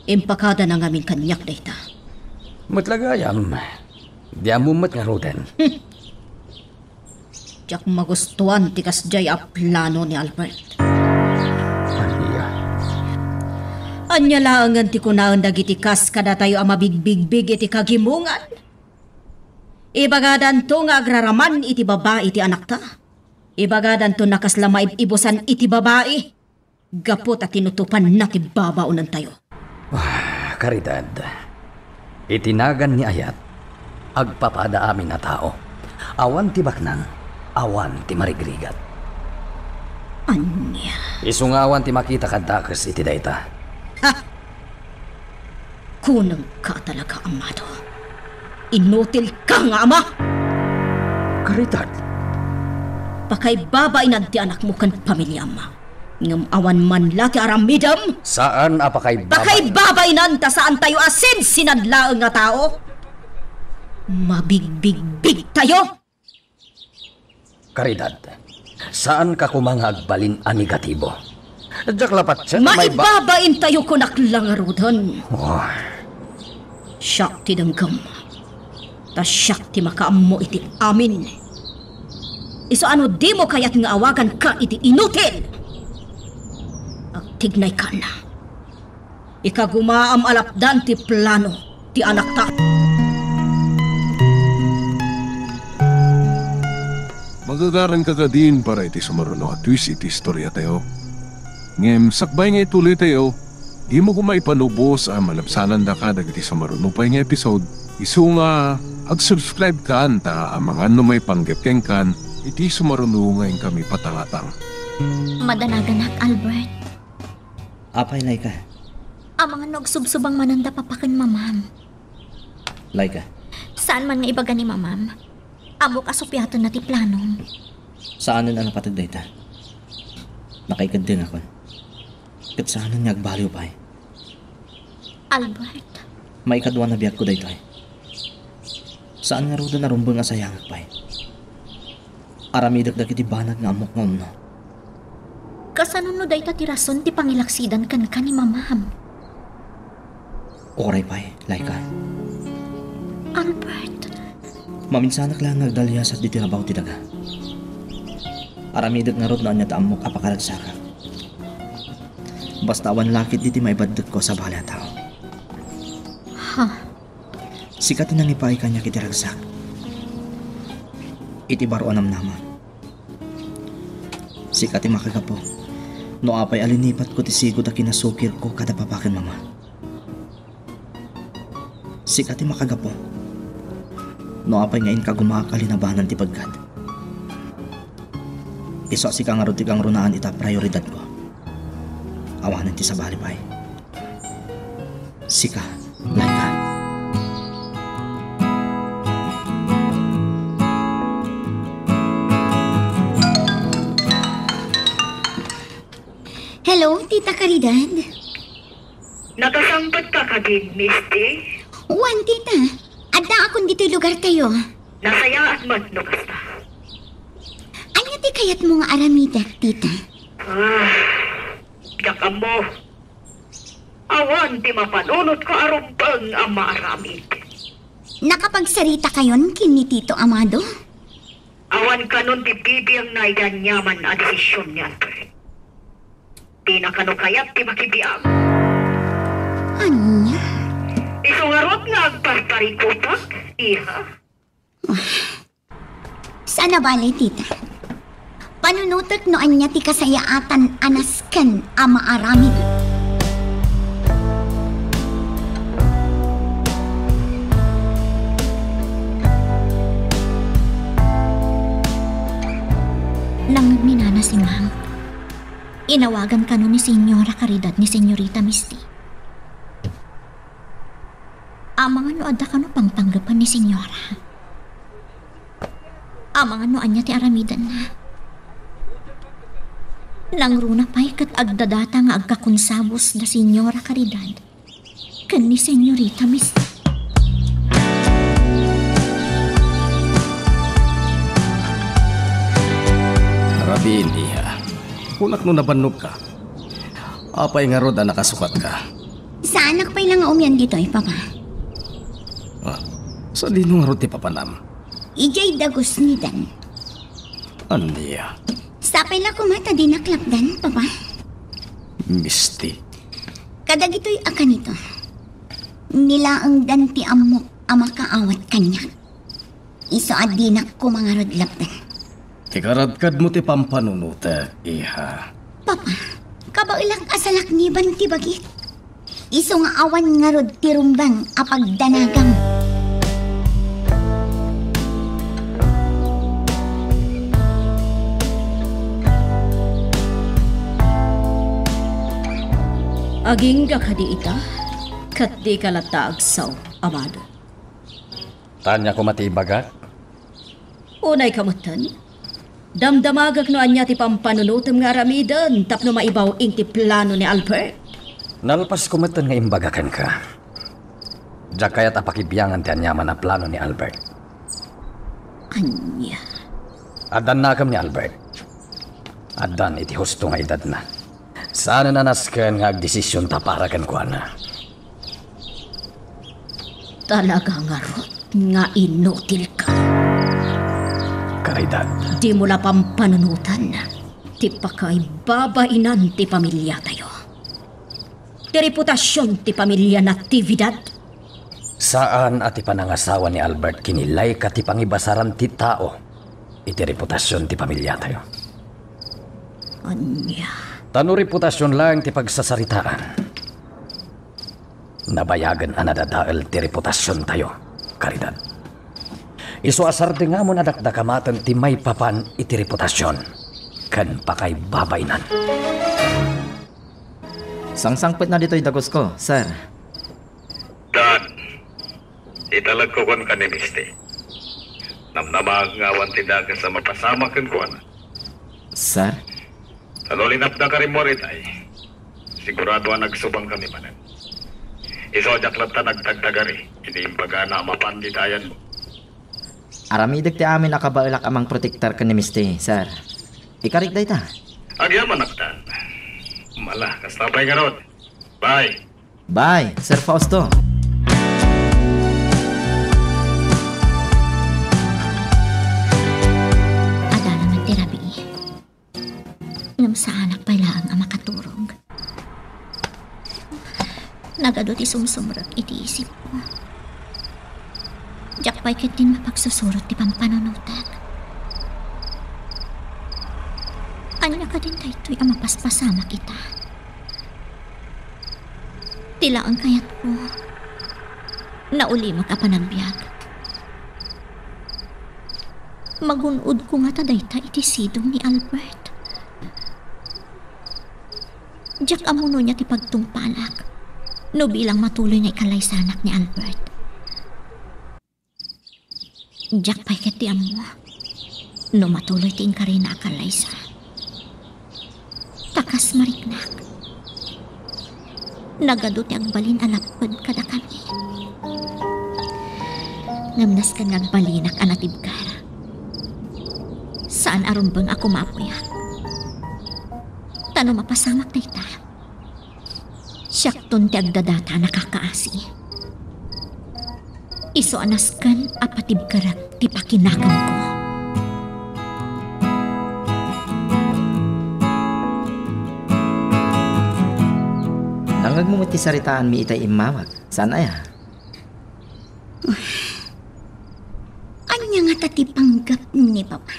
Impakadana ngamin kaniak dayta. Met la gayam, di ammom met ngaruden. Hmm. Diak magustuan ti kasdiay a plano ni Albert. Ania? Ania laengen ti kunaen dagiti kas kadatayo a mabigbigbig iti kagimongan? Ibagadanto nga agraraman iti babai ti anakta. Ibagadanto a kasla maib-ibusan iti babai gapu ta tinutopanna ti babaonantayo. Ah, Caridad, iti nagan ni ayat, agpapada amin a tao. Awan ti baknang, awan ti marigrigat. Ania? Isu nga awan ti makita kadakes iti dayta. Ha! Kunengka talaga, Amado. Inutilka nga ama! Caridad! Pakaibabainan ti anakmo ken pamiliam. Ngem awan man la ti aramidem? Saan a pakaibaba- Pakaibabainan ta saantayo a sinsinad laeng a tao. Mabigbigtayo. Caridad, saanka koma nga agbalin a negatibo. Diak la patien a maiba- Maibabaintayo, kunak la ngaruden. Oh. Siak ti denggem. Ta siak ti makaammo iti amin. Isu a no dimo kayat nga awaganka iti inutil, agtignaykan. Ikagumaam a lapdan ti plano ti anakta. Magagaranka kadin para iti sumaruno a twist iti istoriatayo. Ngem sakbay nga ituloytayo, dimo koma ipanubos a malabsanandaka dagiti sumaruno pay nga episode. Isu nga, ag-subscribe kan ta amangan no maipanggep kenkan iti sumaruno nga inkami patangatang. Madanaganak, Albert. Apay, Laika? Amangan no agsubsubang manen da papa ken mamam. Laika. Saan man nga ibaga ni mamam. Ammok a supiatenna ti planom. Saanen a napateg dayta. Nakaikeddengakon. Ket saanen nga agbaliw pay. Albert. Maikadua a biagko daytoy. Saan ngaruden a rumbeng a sayangak pay. Aramidek dagiti banag nga ammok nga umno. Kasano no dayta ti rason ti pangilaksidan kenka ni mamam? Uray pay, Laika. Albert. Maminsanak laeng nga agdaliasat ditoy rabaw ti daga. Aramidek ngarud no ania ti ammok a pakaragsakak. Basta awan lakit ditoy maibaddekko a sabali a tao. Ha? Sika ti nangipaay kaniak iti ragsak. Iti baro a namnama. Sika ti makagapu no apay a linipatko ti sigud a kinasukirko kada papa ken mama. Sika ti makagapu no apay nga inkagumaak a linabanan ti peggad. Isu a sika ngarud ti kangrunaan ita a prioridadko. Awanen ti sabali pay. Sika, Laika. Hello, Tita Caridad. Nakasangpetka kadin, Misty? Wen, Tita. Addaakon ditoy lugartayo. Nasayaat met no kasta. Ania ti kayatmo nga aramidek, Tita? Ah, diak ammo. Awan ti mapanunotko a rumbeng a maaramid. Nakapagsarita kayon ken ni Tito Amado? Awan kanon ti bibiangna iti aniaman a desisyon ni Albert. Dina kano kayat ti makibiag. Ania? Isu ngarud nga agparparikutak, iha? Saan a bale, Tita. Panunotek no ania ti kasayaatan a nasken a maaramid. Nangngeg ni Nana si Ma'am. Inawagan kano ni Señora Caridad ni Señorita Misty. Amangan no adda kano pangpanggepan ni Señora. Amangan no ania ti aramidenna. Nangruna pay ket agdadata nga agkakonsabus da Señora Caridad ken ni Señorita Misty. Rabiin, iha. Kunak no nabannogka. Apay ngarud a nakasukatka? Saanak pay la nga umian ditoy, Papa. Ah, sadino ngarud ti papanam? Idiay dagusniden. Ania? Sapay la koma ta dinak lapdan, Papa. Misty. Kadagitoy a kanito, nilaengdan ti ammok a makaawat kaniak. Isu a dinak koma ngarud lapdan. Ikaradkadmo ti pampanunotek, iha. Papa, kabaelak a salakniban ti bagik. Isu nga awan ngarud ti rumbeng a pagdanagam. Agingga kadi ita? Ket dika latta agsao, Amado. Ania koma ti ibagak? Unayka metten? Damdamagak no ania ti pampanunotem nga aramiden tapno maibaw-ing ti plano ni Albert. Nalpasko metten nga imbagak kenka. Diak kayat a pakibiangan ti aniaman a plano ni Albert. Ania? Addannakem ni Albert. Addan iti husto nga edadna. Saanen a nasken nga agdesision ta para kenkuana. Talaga ngarud nga inutilka. Caridad. Dimo la pampanunotan ti pakaibabainan ti pamiliatayo. Ti reputasion ti pamilia Natividad. Saan a ti panangasawa ni Albert ken ni Laika ti pangibasaran ti tao iti reputasion ti pamiliatayo. Ania? Ta no reputasion laeng ti pagsasaritaan, nabayagen a nadadael ti reputasiontayo, Caridad. Isu a sardengamon a dakdakamaten ti maipapan iti reputasion ken pakaibabainan. Sangsangpetna ditoy dagusko, sir. Dan, italagko kenka ni Misty. Amnama nga awan ti dakes a mapasamak kenkuana. Sir? Ta no linapda karimmuar itay, sigurado a nagsubangkami manen. Isu a diak latta nagtagtagari idi imbagana a mapan dita ayanmo. Aramidek ti amin a kabaelak a mangprotektar ken ni Misty, sir. Ikarik dayta. Agyamanak, Dan. Mala, kasta pay ngarud. Bye. Bye, Sir Fausto. Adda naman ti rabii. Ngem saanak pay laeng a makaturog. Nagadu ti sumsumrek iti isipko. Diak pay ketdin mapagsusurot ti pampanunotek. Ania kadin daytoy a mapaspasamak ita? Ti laeng kayatko, naulimek a panagbiag. Magun-odko ngata dayta iti sidong ni Albert. Diak ammo no ania ti pagtungpalak no bilang matuloy nga ikallaysanak ni Albert. Diak pay ketdi ammo no matuloy ti inkarina a kallaysa. Ta kas mariknak, nagadu ti agbalin a lapped kadakami. Ngem nasken nga agbalinak a natibker, saan a rumbeng a kumapoyak. Ta no mapasamak dayta, siakton ti agdadata a nakakaasi. Isu a nasken a patibkerek ti pakinakamko. Nangngegmo met ti saritaanmi itay immawag, saan aya? Ania ngata ti panggep ni Papa?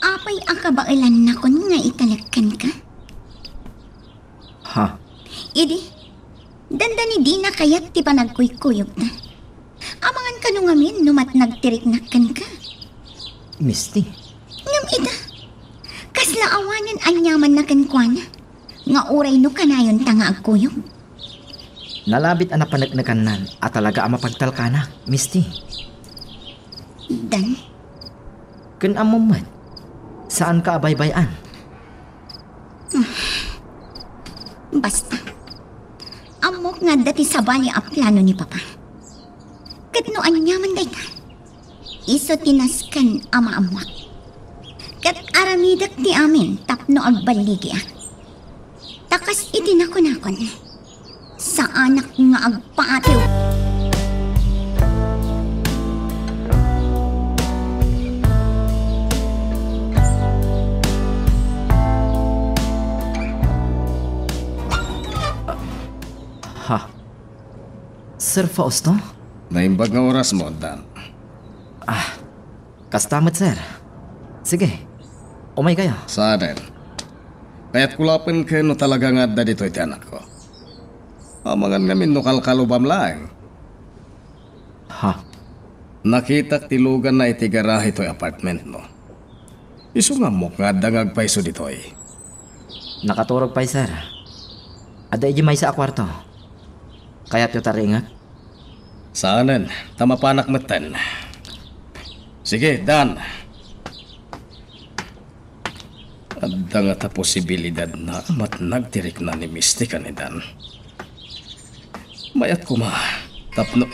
Apay a kabaelannakon nga italek kenka? Ha? Idi, dandani dina kayat ti panagkuykuyogta. Amangan kano ngamin no matnag ti riknak kenka? Misty. Ngem ita, kasla awanen aniamanna kenkuana nga uray no kanayonta nga agkuyog. Nalabit a napaneknekannan a talaga a mapagtalkanak, Misty. Dan? Ken ammom met, saanka a baybay-an. Basta, ammok nga adda ti sabali a plano ni Papa. Ket no aniaman dayta, isu ti nasken a maammoak. Ket aramidek ti amin tapno agballigiak. Ta kas iti nakunakon, saanak nga agpaatiw. Ha? Sir Fausto? Naimbag nga orasmo, Dan. Ah, kasta met, sir. Sige, umaykayo. Saanen. Kayatko laeng ken no talaga nga adda ditoy ti anakko. Amangan ngamin no kalkalubam laeng. Ha? Nakitak ti luganna iti garahe toy apartmentmo. Isu nga ammok nga adda nga agpayso ditoy. Nakaturog pay, sir. Adda idiay maysa a kuarto. Kayatyo ta riingek? Saanen, ta mapanak metten. Sige, Dan. Adda ngata posibilidadna a matnag ti rikna ni Misty ken ni Dan. Mayat koma tapno,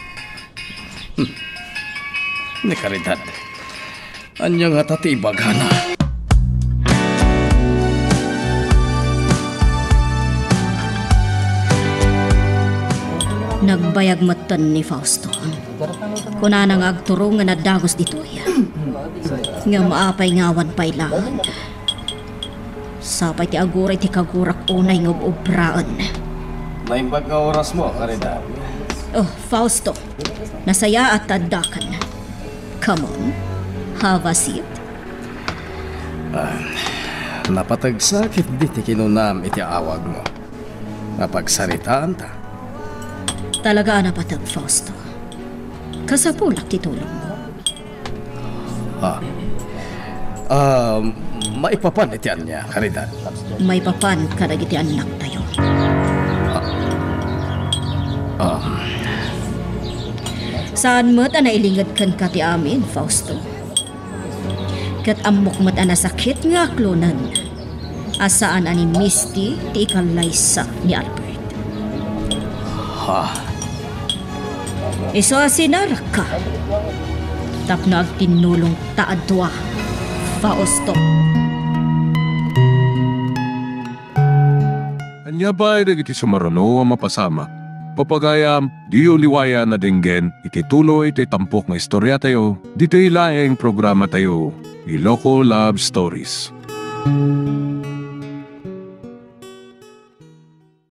hmm, ni Caridad. Ania ngata ti ibagana? Nagbayag metten ni Fausto. Kunana nga agturong nga nadagus ditoy. Ngem apay nga awan pay laeng? Sapay ti aguray ti kagurak unay nga ub-ubraen. Naimbag nga orasmo, Caridad. Oh, Fausto, nasayaat ta addakan. Come on, have a seat. Ah, napateg sa ketdi ti kinunam iti awagmo. Napagsaritaanta. Talaga a napateg, Fausto. Kasapulak ti tulongmo. Ah. Ah, maipapan iti ania, Caridad? Maipapan kadagiti annaktayo. Ah. Ah. Saan met a nailinged kenka ti amin, Fausto. Ket ammok met a nasakit nga aklonen a saan a ni Misty ti ikallaysa ni Albert. Ha? Isu a sinarakka tapno agtinnulongta a dua, Fausto. Ania pay dagiti sumaruno a mapasamak? Papagayam, diyo liwayan a denggen iti tuloy ti tampok nga istoriatayo, ditoy laeng programatayo, Iloko Love Stories.